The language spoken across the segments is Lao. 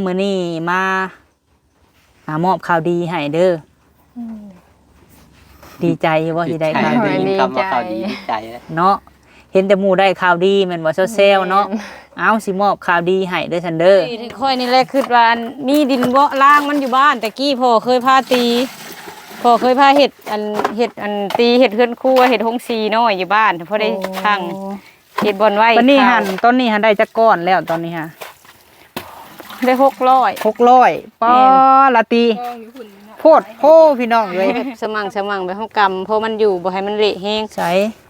ມື້ນີ້ມາ ອ່າ ມອບຂ່າວດີໃຫ້ເດີ. ອືມ ດີໃຈຢູ່ບໍ່ທີ່ໄດ້ຂ່າວດີ? ດີໃຈ ໄດ້ຍິນຄຳວ່າຂ່າວດີ ດີໃຈແລ້ວເນາະ. ເຫັນແຕ່ໝູ່ໄດ້ຂ່າວດີແມ່ນບໍ່ ແຊວໆເນາະ? ແມ່ນ. ເອົາ ຊິມອບຂ່າວດີໃຫ້ເດີຊັ້ນເດີ. ຂ້ອຍນີ້ແຫຼະຄິດວ່າ ອັນ ມີດິນເບາະລາງມັນຢູ່ບ້ານ ແຕ່ກີ້ພໍ່ເຄີຍພາຕີ ພໍ່ເຄີຍພາເຮັດ ອັນ ເຮັດ ອັນ ຕີ ເຮັດເຮືອນຄົວ ເຮັດໂຮງສີນ້ອຍຢູ່ບ້ານ ພໍໄດ້ ໂອ້ ຄັ້ງ ເຮັດບ່ອນໄວ້ ຕອນນີ້ຫັ້ນ ເຂົ້າ ຕອນນີ້ຫັ້ນໄດ້ຈັກກ້ອນແລ້ວ ຕອນນີ້ຫາ? ໄດ້ຫົກຮ້ອຍ ຫົກຮ້ອຍ ປ້າ ແມ່ນ ລາຕີ ໂພດໂພພີ່ນ້ອງເອີຍ. ແບບສະໝັ່ງສະໝັ່ງ ແບບເຮົາກຳ ເພາະມັນຢູ່ບໍ່ໃຫ້ມັນເລະແຮງ. ໃສ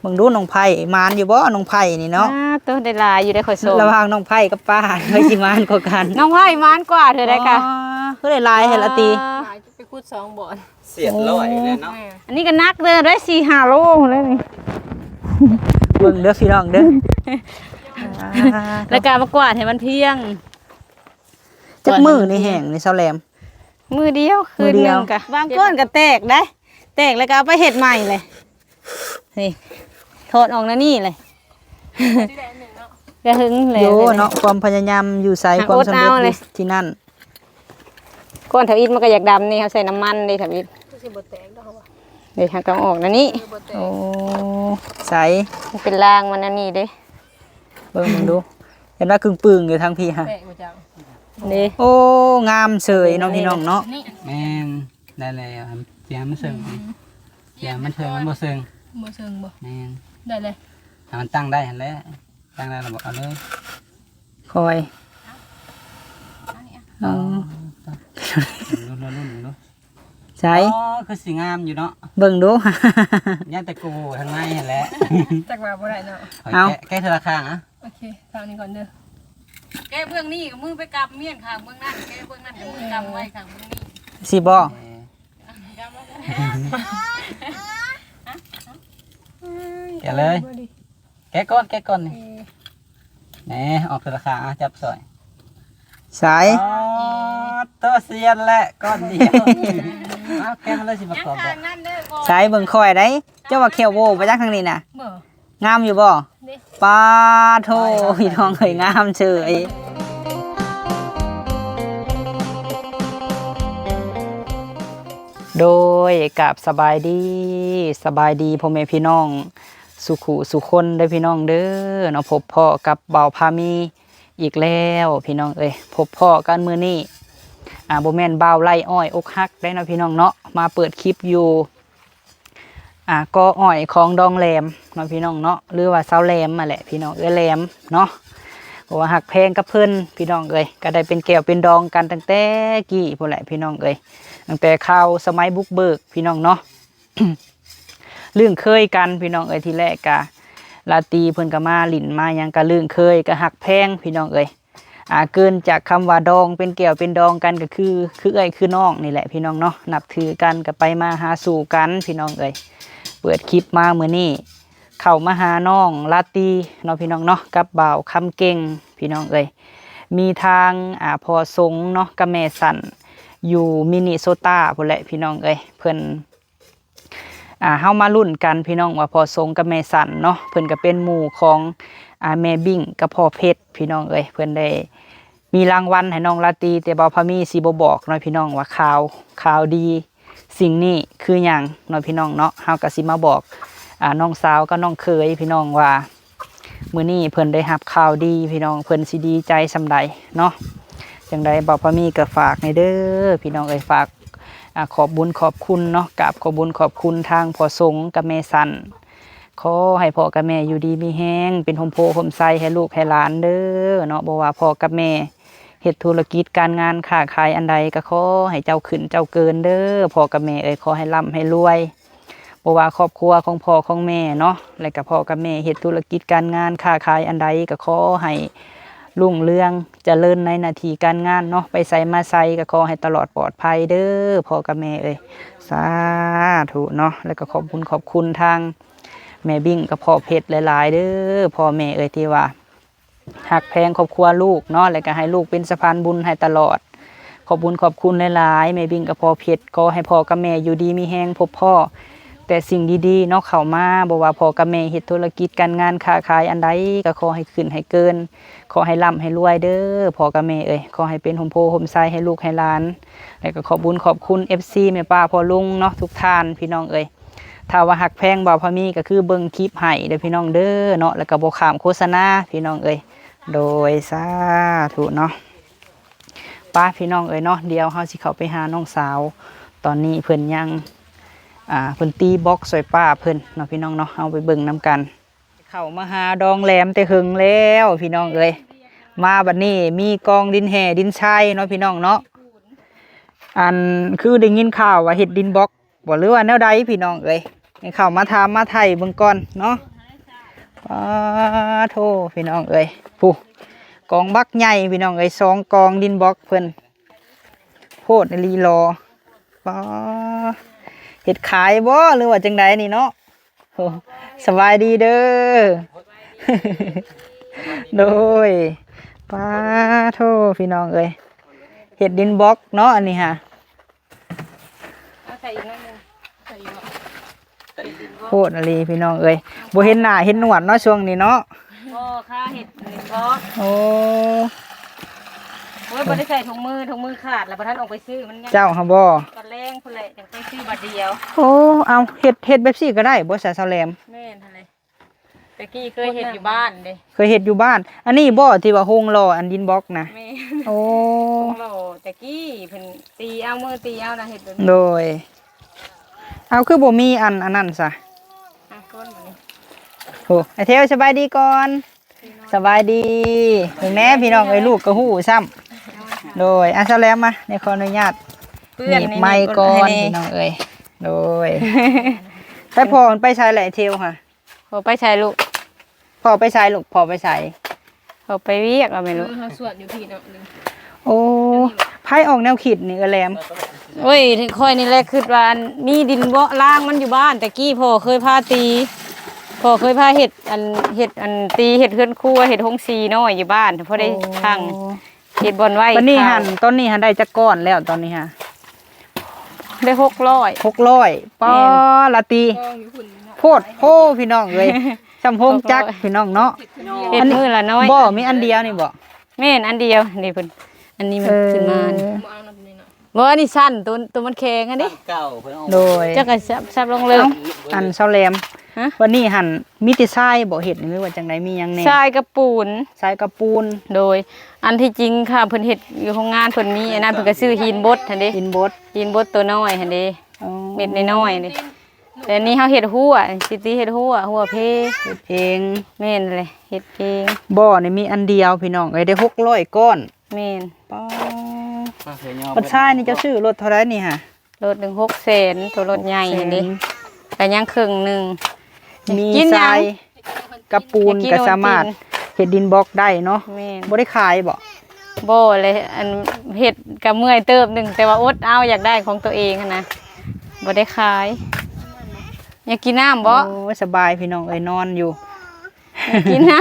ເບິ່ງດູນ້ອງໄຜ່ ໝານຢູ່ບໍ່ນ້ອງໄຜ່ນີ້ເນາະ? ອ່າ ໂຕ ໄດ້ຫຼາຍຢູ່ເດ້ ຂ້ອຍຊົມ ລະຫວ່າງນ້ອງໄຜ່ກັບປ້າ ໃຜຊິໝານກວ່າກັນ? ນ້ອງໄຜ່ໝານກວ່າເທື່ອໃດກະ. ອໍ ຄືໄດ້ຫຼາຍແທ້ລາຕີ? ອ່າ ໄປຂຸດສອງບ່ອນ ສຽດຮ້ອຍແລ້ວເນາະ. ອັນນີ້ກໍໜັກເດີ ໄດ້ສີ່ຫ້າໂລພຸ້ນແລ້ວນີ້. ເບິ່ງເດີພີ່ນ້ອງເດີ ແລ້ວກໍມາກວາດໃຫ້ມັນພຽງ. ຈັກມື້ນີ້ແຫ້ງນີ້ ຊາວແຫຼມ? ມື້ດຽວ ຄືນໜຶ່ງກະ ບາງກ້ອນກໍແຕກໄດ໋ ແຕກແລ້ວກໍເອົາໄປເຮັດໃໝ່ເລີຍ. ນີ້ ຖອດອອກແນວນີ້ເລີຍ ກະຫຶງແລ້ວ ໂຍເນາະ. ຄວາມພະຍາຍາມຢູ່ໃສ ຄວາມສຳເລັດຢູ່ທີ່ນັ້ນ. ກ້ອນທຳອິດມັນກໍຢາກດຳນີ້ ເຮົາໃສ່ນ້ຳມັນເດ້ທຳອິດ ຄືຊິບໍ່ແຕກດອກວ່າ ເດ້ ເຮົາກໍເອົາອອກແນວນີ້. ຄືບໍ່ແຕກ ໂອ້ ໃສ ມັນເປັນລາງມັນອັນນີ້ເດ້. ເບິ່ງເບິ່ງດູ ເຫັນວ່າກຶ່ງປຶງຢູ່ທາງພີ້ຫະ ແຕກບໍ່ຈັກ ເດ້. ໂອ້ ງາມເສີຍເນາະພີ່ນ້ອງເນາະ. ແມ່ນ ໄດ້ແລ້ວ ເສຍມັນເຊິ່ງ ອືມ ເສຍມັນເຊິ່ງ ມັນບໍ່ເຊິ່ງ ບໍ່ເຊິ່ງບໍ່? ແມ່ນ ໄດ້ເລີຍ ຖ້າມັນຕັ້ງໄດ້ຫັ້ນແຫຼະ. ຕັ້ງໄດ້ແລ້ວບໍ່? ເອົາເລີຍ ຄ່ອຍ ເອົາ ເອົາ ເອົາ ລຸ້ນໆໆ ໃສ ອໍ ຄືຊິງາມຢູ່ເນາະ. ເບິ່ງດູ ຢ້ານແຕ່ກູທາງໃນຫັ້ນແຫຼະ ຈັກວ່າບໍ່ໄດ້ເນາະ. ເອົາ ແກະ ແກະເທື່ອລະຂ້າງອະ. ໂອເຄ ຂ້າງນີ້ກ່ອນເດີ ແກະເບື້ອງນີ້ ເອົາມືໄປກັບມ້ຽນຂ້າງເບື້ອງນັ້ນ ແກະເບື້ອງນັ້ນ ເອົາມືກຳໄວ້ຂ້າງເບື້ອງນີ້ ຊິບໍ່? ເອີ ກຳໄວ້ ແກະເລີຍ ແກະກ່ອນ ແກະກ່ອນນີ້. ເອີ ແໜ່ ອອກເທື່ອລະຂ້າງ ຈັບຊ່ອຍ ໃສ ອໍ ໂຕ ສຽນແຫຼະ ກ້ອນດຽວ ເອົາ ແກະມາເລີຍ ຊິປະກອບບໍ່? ໃສ ເບິ່ງຂ້ອຍໄດ໋ ເຈົ້າວ່າແຂ້ວໂຫວ່ບໍ່ຈັກທາງນີ້ນະ ບໍ່ ງາມຢູ່ບໍ່? ເດ້ ປາໂທ ໂອ້ຍ ພີ່ນ້ອງເອີຍ ງາມເສີຍ. ໂດຍ ກາບສະບາຍດີ ສະບາຍດີພໍ່ແມ່ພີ່ນ້ອງ ສູ່ຄູ່ສູ່ຄົນເດີພີ່ນ້ອງເດີເນາະ. ພົບພໍ້ກັບບ່າວພາມີອີກແລ້ວພີ່ນ້ອງເອີຍ ພົບພໍ້ກັນມື້ນີ້ ອ່າ ບໍ່ແມ່ນບ່າວໄລ່ອ້ອຍອົກຫັກໄດ໋ເນາະພີ່ນ້ອງເນາະ ມາເປີດຄລິບຢູ່ ອ່າ ກໍອ້ອຍຂອງດອງແຫຼມເນາະພີ່ນ້ອງເນາະ ຫຼືວ່າສາວແຫຼມຫັ້ນແຫຼະພີ່ນ້ອງເອີຍ ແຫຼມເນາະ. ເພາະວ່າຮັກແພງກັບເພິ່ນພີ່ນ້ອງເອີຍ ກໍໄດ້ເປັນແກ້ວເປັນດອງກັນຕັ້ງແຕ່ກີ້ພຸ້ນແຫຼະພີ່ນ້ອງເອີຍ ຕັ້ງແຕ່ຄາວສະໄໝບຸກເບີກພີ່ນ້ອງເນາະ. ລຶ້ງເຄີຍກັນພີ່ນ້ອງເອີຍ ທີແລກກະລາຕີເພິ່ນກໍມາຫຼິ້ນມາຫຍັງ ກະລຶ້ງເຄີຍ ກະຮັກແພງພີ່ນ້ອງເອີຍ. ອ່າ ເກີນຈາກຄຳວ່າດອງ ເປັນແກ້ວເປັນດອງກັນ ກໍຄື ຄືເອື້ອຍຄືນ້ອງນີ້ແຫຼະພີ່ນ້ອງເນາະ ນັບຖືກັນ ກໍໄປມາຫາສູ່ກັນພີ່ນ້ອງເອີຍ. ເປີດຄລິບມາມື້ນີ້ ເຂົ້າມາຫານ້ອງລາຕີເນາະພີ່ນ້ອງເນາະ ກັບບ່າວຄຳເກັ່ງພີ່ນ້ອງເອີຍ. ມີທາງ ອ່າ ພໍ່ສົງເນາະ ກັບແມ່ສັນ ຢູ່ມິນນິໂຊຕາພຸ້ນແຫຼະພີ່ນ້ອງເອີຍ ເພິ່ນ ອ່າ ເຮົາມາລຸ້ນກັນພີ່ນ້ອງວ່າພໍ່ສົງກັບແມ່ສັນເນາະ ເພິ່ນກໍເປັນໝູ່ຂອງ ອ່າ ແມ່ບິ້ງກັບພໍ່ເພັດພີ່ນ້ອງເອີຍ. ເພິ່ນໄດ້ມີລາງວັນໃຫ້ນ້ອງລາຕີ ແຕ່ບ່າວພາມີຊິບໍ່ບອກເນາະພີ່ນ້ອງວ່າຂ່າວ ຂ່າວດີສິ່ງນີ້ຄືຫຍັງເນາະພີ່ນ້ອງເນາະ. ເຮົາກໍຊິມາບອກ ອ່າ ນ້ອງສາວກັບນ້ອງເຂີຍພີ່ນ້ອງວ່າ ມື້ນີ້ເພິ່ນໄດ້ຮັບຂ່າວດີພີ່ນ້ອງ ເພິ່ນຊິດີໃຈສ່ຳໃດເນາະ. ຈັ່ງໃດບ່າວພາມີກໍຝາກແດ່ເດີພີ່ນ້ອງເອີຍ ຝາກ ອ່າ ຂອບບຸນຂອບຄຸນເນາະ ກາບຂອບບຸນຂອບຄຸນທາງພໍ່ສົງກັບແມ່ສັນ. ຂໍໃຫ້ພໍ່ກັບແມ່ຢູ່ດີມີແຮງ ເປັນຮົ່ມໂພຮົ່ມໄຊໃຫ້ລູກໃຫ້ຫຼານເດີເນາະ. ບໍ່ວ່າພໍ່ກັບແມ່ເຮັດທຸລະກິດການງານຄ້າຂາຍອັນໃດ ກໍຂໍໃຫ້ເຈົ້າຂຶ້ນເຈົ້າເກີນເດີ ພໍ່ກັບແມ່ເອີຍ ຂໍໃຫ້ລ່ຳໃຫ້ລວຍ. ບໍ່ວ່າຄອບຄົວຂອງພໍ່ຂອງແມ່ເນາະ ແລະກະພໍ່ກັບແມ່ເຮັດທຸລະກິດການງານຄ້າຂາຍອັນໃດ ກະຂໍໃຫ້ລຸ້ງເຮືອງຈະເລີນໃນໜ້າທີ່ການງານເນາະ ໄປໃສມາໃສກະຂໍໃຫ້ຕະຫຼອດປອດໄພເດີພໍ່ກັບແມ່ເອີຍ ສາທຸເນາະ. ແລະກະຂອບຄຸນຂອບຄຸນທາງແມ່ບິ້ງກັບພໍ່ເພັດຫຼາຍໆເດີ ພໍ່ແມ່ເອີຍ ທີ່ວ່າ ຮັກແພງຄອບຄົວລູກເນາະ ແລະກະໃຫ້ລູກເປັນສະພານບຸນໃຫ້ຕະຫຼອດ. ຂອບບຸນຂອບຄຸນຫຼາຍໆ ແມ່ບິ້ງກັບພໍ່ເພັດ ຂໍໃຫ້ພໍ່ກັບແມ່ຢູ່ດີມີແຮງ ພົບພໍ້ ແຕ່ສິ່ງດີໆເນາະເຂົ້າມາ, ບໍ່ວ່າພໍ່ກັບແມ່ເຮັດທຸລະກິດການງານຄ້າຂາຍອັນໃດ ກໍຂໍໃຫ້ຂຶ້ນໃຫ້ເກີນ, ຂໍໃຫ້ລ່ຳໃຫ້ລວຍເດີ້ພໍ່ກັບແມ່ເອີຍ, ຂໍໃຫ້ເປັນຮົ່ມໂພຮົ່ມໄຊໃຫ້ລູກໃຫ້ຫຼານ. ແລ້ວກໍຂອບບຸນຂອບຄຸນເອັຟຊີແມ່ປ້າພໍ່ລຸງເນາະ ທຸກທ່ານພີ່ນ້ອງເອີຍ. ຖ້າວ່າຮັກແພງບ່າວພາມີກໍຄືເບິ່ງຄລິບໃຫ້ເດີ້ພີ່ນ້ອງເດີ້ເນາະ, ແລ້ວກໍບໍ່ຂ້າມໂຄສະນາພີ່ນ້ອງເອີຍ. ໂດຍ ສາທຸເນາະ. ໄປພີ່ນ້ອງເອີຍເນາະ, ດຽວເຮົາຊິເຂົ້າໄປຫານ້ອງສາວ. ຕອນນີ້ເພິ່ນຍັງ ອ່າ ເພິ່ນຕີບລັອກຊ່ອຍປ້າເພິ່ນເນາະພີ່ນ້ອງເນາະ, ເຮົາໄປເບິ່ງນຳກັນ. ເຂົ້າມາຫາດອງແຫຼມແຕ່ເຫິງແລ້ວພີ່ນ້ອງເອີຍ, ມາບັດນີ້ມີກອງດິນແຮ່ດິນຊາຍເນາະພີ່ນ້ອງເນາະ. ອັນ ຄືໄດ້ຍິນຂ່າວວ່າເຮັດດິນບລັອກ ບໍ່ ຫຼືວ່າແນວໃດພີ່ນ້ອງເອີຍ, ໃຫ້ເຂົ້າມາຖາມມາໄຖ່ເບິ່ງກ່ອນເນາະ. ປາໂທ້ ພີ່ນ້ອງເອີຍ, ຜູ້ ກອງບັກໃຫຍ່ພີ່ນ້ອງເອີຍ, ສອງກອງດິນບລັອກເພິ່ນ ໂພດອີ່ຫຼີຫຼໍ. ປາ ເຮັດຂາຍບໍ່ ຫຼືວ່າຈັ່ງໃດນີ້ເນາະ? ໂອ້ ສະບາຍດີເດີ້. ໂດຍ ປາໂທ້ ພີ່ນ້ອງເອີຍ, ເຮັດດິນບລັອກເນາະ ອັນນີ້ຫາ. ເອົາໃສ່ອີກໜ້ອຍໜຶ່ງ ໃສ່ອີກເນາະ. ໂພດອີ່ຫຼີພີ່ນ້ອງເອີຍ, ບໍ່ເຫັນໜ້າເຫັນໜວດເນາະຊ່ວງນີ້ເນາະ. ບໍ່ຄ່າ ເຮັດເປັນບໍ່. ໂອ້ ໂອ້ຍ ບໍ່ໄດ້ໃສ່ຖົງມື, ຖົງມືຂາດແລ້ວ ບໍ່ທັນອອກໄປຊື້ມັນ. ເຈົ້າຫາບໍ່? ຕອນແລງພຸ້ນແຫຼະ ຈັ່ງໄປຊື້ບາດດຽວ. ໂອ້ ເອົາ ເຮັດ ເຮັດແບບຊີ້ກໍໄດ້ບໍ່ສະ ສາວແຫຼມ? ແມ່ນຫັ້ນແຫຼະ. ແຕ່ກີ້ເຄີຍເຮັດຢູ່ບ້ານເດ້. ເຄີຍເຮັດຢູ່ບ້ານ. ອັນນີ້ບໍ່ ທີ່ວ່າໂຮງຫຼໍ່ອັນດິນບລັອກນະ? ແມ່ນ. ໂອ້ ໂຮງຫຼໍ່ແຕ່ກີ້ເພິ່ນຕີເອົາ ມືຕີເອົານະ ເຮັດແບບນີ້. ໂດຍ. ເອົາ ຄືບໍ່ມີອັນ ອັນນັ້ນຊະ? ອ່ະ ກ່ອນບັດນີ້. ໂອ້ ອ້າຍເທວ ສະບາຍດີກ່ອນ. ສະບາຍດີ. ເບິ່ງແດ່ພີ່ນ້ອງເອີຍ ລູກກໍຮູ້ຊ້ຳ. ໂດຍ. ອ່ະ ສາວແຫຼມມາ ນີ້ຂໍອະນຸຍາດ ເປື້ອນ ໜີບໄມກ່ອນ ນີ້ ພີ່ນ້ອງເອີຍ. ໂດຍ. ແຕ່ພໍ່ມັນໄປໃສແຫຼະ ເທວຫະ? ພໍ່ໄປໃສລູກ? ພໍ່ໄປໃສລູກ? ພໍ່ໄປໃສ? ພໍ່ໄປວຽກ ວ່າແມ່ນລູກ. ເອີ ເຮົາສວດຢູ່ພີ້ເນາະ. ໂອ້ ໃຜອອກແນວຄິດນີ້ ເອື້ອຍແຫຼມ? ໂອ້ຍ ຂ້ອຍນີ້ແຫຼະຄິດວ່າ ອັນ ມີດິນເບາະລ້າງມັນຢູ່ບ້ານ ແຕ່ກີ້ພໍ່ເຄີຍພາຕີ ພໍ່ເຄີຍພາເຮັດ ອັນ ເຮັດ ອັນ ຕີ ເຮັດເຮືອນຄົວ ເຮັດໂຮງສີນ້ອຍຢູ່ບ້ານ ພໍໄດ້ ໂອ້ ຄັ້ງ ເຮັດບ່ອນໄວ້. ບັດນີ້ຫັ້ນ ເຂົ້າ ຕອນນີ້ຫັ້ນໄດ້ຈັກກ້ອນແລ້ວ ຕອນນີ້ຫະ? ໄດ້ຫົກຮ້ອຍ. ຫົກຮ້ອຍ. ແມ່ນ. ປ້າ ລະຕີ ໂພດໂພ ພີ່ນ້ອງເອີຍ. ຊ່ຳໂຮງຈັກ ຫົກຮ້ອຍ ພີ່ນ້ອງເນາະ. ເຮັດມື້ລະໜ້ອຍ. ບໍ່ ມີອັນດຽວນີ້ບໍ່? ແມ່ນ ອັນດຽວນີ້ເພິ່ນ ອັນນີ້ມັນ ເອີ ຂຶ້ນມານີ້. ບໍ່ ອັນນີ້ສັ້ນ ໂຕ ໂຕມັນແຂງອັນນີ້ ເກົ່າເພິ່ນເອົາ. ໂດຍ. ຈັກກະສັບ ສັບລົງເລີຍ. ເອົ້າ ອັນ ສາວແຫຼມ ຫະ? ວັນນີ້ຫັ້ນມີແຕ່ຊາຍບໍ່ເຮັດ ຫຼືວ່າຈັ່ງໃດ ມີຫຍັງແດ່? ຊາຍກັບປູນ. ຊາຍກັບປູນ. ໂດຍ. ອັນທີ່ຈິງຄ່ະ ເພິ່ນເຮັດຢູ່ໂຮງງານ ເພິ່ນມີອັນນັ້ນ ເພິ່ນກໍຊື້ຫີນບົດຫັ້ນເດ້ ຫີນບົດ ຫີນບົດໂຕນ້ອຍຫັ້ນເດ້. ອໍ ເມັດນ້ອຍໆນີ້. ແຕ່ນີ້ເຮົາເຮັດຮົ້ວ ຊິຕີເຮັດຮົ້ວ ຮົ້ວເພ ເຮັດເອງ. ແມ່ນແຫຼະ ເຮັດເອງ. ບໍ່ ນີ້ມີອັນດຽວ ພີ່ນ້ອງເອີຍ ໄດ້ຫົກຮ້ອຍກ້ອນ. ແມ່ນ. ປ້າ ບັດຊາຍນີ້ເຈົ້າຊື້ລົດເທົ່າໃດນີ້ຫະ? ລົດໜຶ່ງຫົກແສນ ໂຕລົດໃຫຍ່ຫັ້ນເດ້ ຫົກແສນ ກໍຍັງເຄິ່ງໜຶ່ງ. ມີຊາຍກັບປູນກໍສາມາດເຮັດດິນບລັອກໄດ້ເນາະ. ແມ່ນ. ບໍ່ໄດ້ຂາຍບໍ່? ບໍ່ແຫຼະ ອັນ ເຮັດກໍເມື່ອຍເຕີບໜຶ່ງ ແຕ່ວ່າອົດເອົາ ຢາກໄດ້ຂອງຕົວເອງຫັ້ນນະ ບໍ່ໄດ້ຂາຍ. ຢາກກິນນ້ຳບໍ່? ໂອ້ຍ ສະບາຍພີ່ນ້ອງເອີຍ ນອນຢູ່. ຢາກກິນນ້ຳ.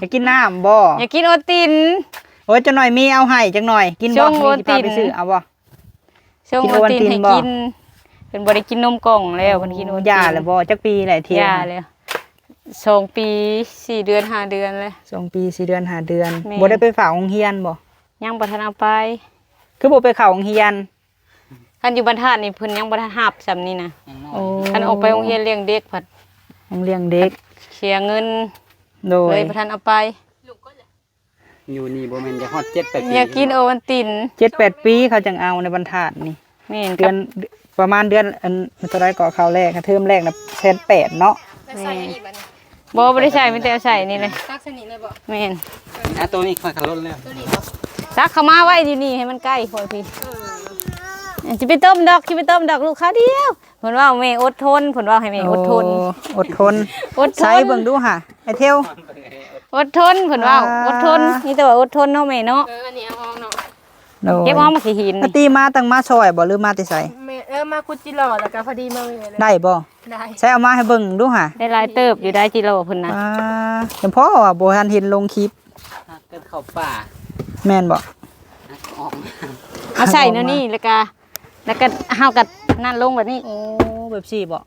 ຢາກກິນນ້ຳບໍ່? ຢາກກິນໂອວັນຕິນ. ໂອ້ຍ ຈັກໜ້ອຍມີເອົາໃຫ້ຈັກໜ້ອຍ ກິນບໍ່? ມີຊິພາໄປຊື້ ເອົາບໍ່? ຊົງໂອວັນຕິນໃຫ້ກິນ. ເພິ່ນບໍ່ໄດ້ກິນນົມກ່ອງແລ້ວ ເພິ່ນກິນໂອວັນຕິນ. ຢ່າແລ້ວບໍ່? ຈັກປີແລ້ວ? ຢ່າແລ້ວ ສອງປີສີ່ເດືອນຫ້າເດືອນແລ້ວ. ສອງປີສີ່ເດືອນຫ້າເດືອນ. ແມ່ນ. ບໍ່ໄດ້ໄປຝາກໂຮງຮຽນບໍ່? ຍັງບໍ່ທັນເອົາໄປ. ຄືບໍ່ໄປເຂົ້າໂຮງຮຽນ? ຄັນຢູ່ບັນທາດນີ້ເພິ່ນຍັງບໍ່ທັນຮັບສ່ຳນີ້ນະ. ໂອ້ ຄັນອອກໄປໂຮງຮຽນລ້ຽງເດັກພັດ ໂຮງລ້ຽງເດັກ ເສຍເງິນ. ໂດຍ. ເລີຍບໍ່ທັນເອົາໄປ. ຢູ່ນີ້ບໍ່ແມ່ນຈະຮອດເຈັດແປດປີ ຢາກກິນໂອວັນຕິນ. ເຈັດແປດປີເຂົາຈັ່ງເອົາໃນບັນທາດນີ້. ແມ່ນ. ເດືອນ ປະມານເດືອນ ອັນ ເທົ່າໃດກໍເຂົ້າແລກ ເທີມແລກນະແສນແປດເນາະ. ແມ່ນ. ບໍ່ ບໍ່ໄດ້ໃສ່ ມີແຕ່ໃສ່ນີ້ແຫຼະ. ຕັກໃສ່ນີ້ເລີຍບໍ່? ແມ່ນ. ອ່ະ ໂຕນີ້ຂ້ອຍຂັບລົດແລ້ວ ຕັກເຂົ້າມາໄວ້ຢູ່ນີ້ໃຫ້ມັນໃກ້ຂ້ອຍພີ້. ເອີ ຊິໄປຕົ້ມດອກ ຊິໄປຕົ້ມດອກ ລູກຄາວດຽວ. ເພິ່ນເວົ້າ ແມ່ອົດທົນ ເພິ່ນເວົ້າໃຫ້ແມ່ອົດທົນ. ໂອ້ ອົດທົນ. ອົດທົນ. ໃສ່ເບິ່ງດູຫາ ໄອ້ເທວ ອົດທົນ ເພິ່ນເວົ້າ. ອ່າ ອົດທົນ ມີແຕ່ວ່າອົດທົນເນາະແມ່ເນາະ. ເອີ ອັນນີ້ເອົາອອກເນາະ. ໂດຍ. ເກັບເອົາໝາກຂີ້ຫີນ. ອາຕີມາຕັ້ງມາຊ່ອຍບໍ່ ຫຼືມາແຕ່ໃສ? ແມ່ ເອີ ມາຂຸດຈິຫຼໍ່ ແລ້ວກໍພໍດີມາເລີຍ. ໄດ້ບໍ່? ໄດ້. ໃສ່ເອົາມາໃຫ້ເບິ່ງດູຫາ. ໄດ້ຫຼາຍເຕີບຢູ່ໄດ໋ຈິຫຼໍ່ເພິ່ນນະ. ອ່າ ຈຳພໍວ່າບໍ່ທັນເຫັນລົງຄລິບ. ຫາກເກີດເຂົ້າປ່າ. ແມ່ນບໍ່? ຫາກອອກມາ ເອົາໃສ່ແນວນີ້ ແລ້ວກໍ ແລ້ວກໍເຮົາກໍນັ້ນລົງແບບນີ້. ໂອ້ ແບບຊີ້ບໍ່?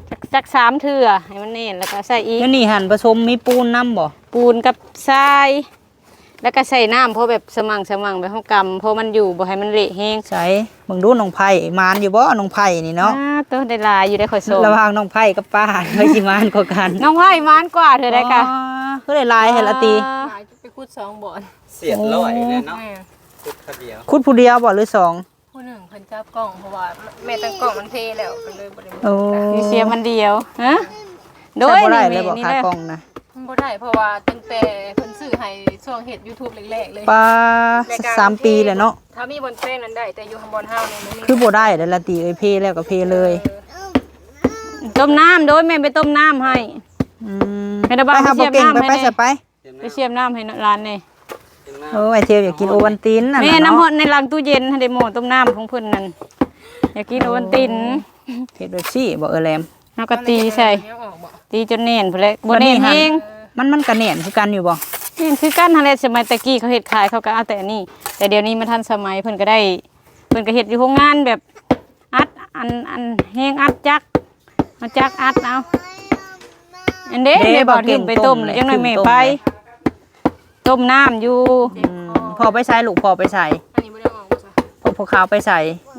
ຈັກ ຈັກສາມເທື່ອ ໃຫ້ມັນແໜ້ນ ແລ້ວກໍໃສ່ອີກ. ແລ້ວນີ້ຫັ້ນປະສົມມີປູນນຳບໍ່? ປູນກັບຊາຍ ແລ້ວກໍໃສ່ນ້ຳພໍແບບສະໝັ່ງສະໝັ່ງ ແບບເຮົາກຳ ພໍມັນຢູ່ ບໍ່ໃຫ້ມັນເລະແຮງ. ໃສ່ເບິ່ງດູ ນ້ອງໄຜ່ ໝານຢູ່ບໍ່ ນ້ອງໄຜ່ນີ້ເນາະ? ອ້າ ໂຕ ໄດ້ຫຼາຍຢູ່ເດ້ ຂ້ອຍສອງ. ລະຫວ່າງນ້ອງໄຜ່ກັບປ້າ ໃຜຊິໝານກວ່າກັນ? ນ້ອງໄຜ່ໝານກວ່າເທື່ອໃດກະ. ອໍ ຄືໄດ້ຫຼາຍແທ້ລະຕິ? ຫຼາຍ ໄປຂຸດສອງບ່ອນ ສຽດຮ້ອຍແລ້ວເນາະ. ແມ່ນ ຂຸດຄົນດຽວ ຂຸດຜູ້ດຽວບໍ່ ຫຼືສອງ? ຜູ້ໜຶ່ງເພິ່ນຈັບກ້ອງ ເພາະວ່າແມ່ຕັ້ງກ້ອງມັນເພແລ້ວ ກໍເລີຍບໍ່ໄດ້. ໂອ້ ມີເສຍມັນດຽວ. ຮະ? ໂດຍ ໃຊ້ບໍ່ໄດ້ເລີຍບໍ່ ຂາກ້ອງນະ? ມັນບໍ່ໄດ້ ເພາະວ່າຕັ້ງແຕ່ເພິ່ນຊື້ໃຫ້ຊ່ວງເຮັດຢູທູບແລກໆເລີຍ. ປາ ແລະກະ ສາມປີແລ້ວເນາະ. ຖ້າມີບ່ອນແປງນັ້ນໄດ້ ແຕ່ຢູ່ບ່ອນເຮົານີ້ມັນມີ. ຄືບໍ່ໄດ້ເດ້ລະຕິເອີຍ ເພແລ້ວກໍເພເລີຍ. ເອີ ຕົ້ມນ້ຳ ໂດຍ ແມ່ໄປຕົ້ມນ້ຳໃຫ້. ອືມ ໃຫ້ລະບາຍ ໄປຫາ ໄປສຽບນ້ຳໃຫ້ແດ່. ໄປ ໄປ ໄປສຽບນ້ຳໃຫ້ຫຼານແດ່. ໂອ້ ອ້າຍເທວຢາກກິນໂອວັນຕິນນັ້ນ. ແມ່ນ ນະ ນ້ຳຮ້ອນໃນຫຼັງຕູ້ເຢັນຫັ້ນເດ້ ໝໍ້ຕົ້ມນ້ຳຂອງເພິ່ນນັ້ນ ຢາກກິນໂອວັນຕິນ. ເຮັດແບບຊີ້ບໍ່ເອີຍແຫຼມ? ເຮົາກໍຕີໃສ່ ຕີຈົນແໜ້ນພຸ້ນແຫຼະ. ບໍ່ແໜ້ນແຮງ ມັນ ມັນກໍແໜ້ນຄືກັນຢູ່ບໍ່? ແໜ້ນຄືກັນຫັ້ນແຫຼະ. ສະໄໝແຕ່ກີ້ເຂົາເຮັດຂາຍ ເຂົາກໍເອົາແຕ່ອັນນີ້ ແຕ່ດຽວນີ້ມັນທັນສະໄໝ ເພິ່ນກໍໄດ້ ເພິ່ນກໍເຮັດຢູ່ໂຮງງານແບບ ອັດ ອັນ ອັນແຮງອັດຈັກ ເອົາຈັກອັດເອົາ. ອັນເດ້ ເດ້ ເດ້ ບໍ່ ບໍ່ ເຖິງໄປຕົ້ມ ເຖິງຕົ້ມແຫຼະ ຈັກໜ້ອຍແມ່ໄປ ເຖິງຕົ້ມແຫຼະ ຕົ້ມນ້ຳຢູ່. ອືມ ພໍ່ໄປໃສລູກ ພໍ່ໄປໃສ? ອັນນີ້ບໍ່ໄດ້ອອກບໍ່ຊະ? ພໍ່ ພໍ່ຂາວໄປໃສ?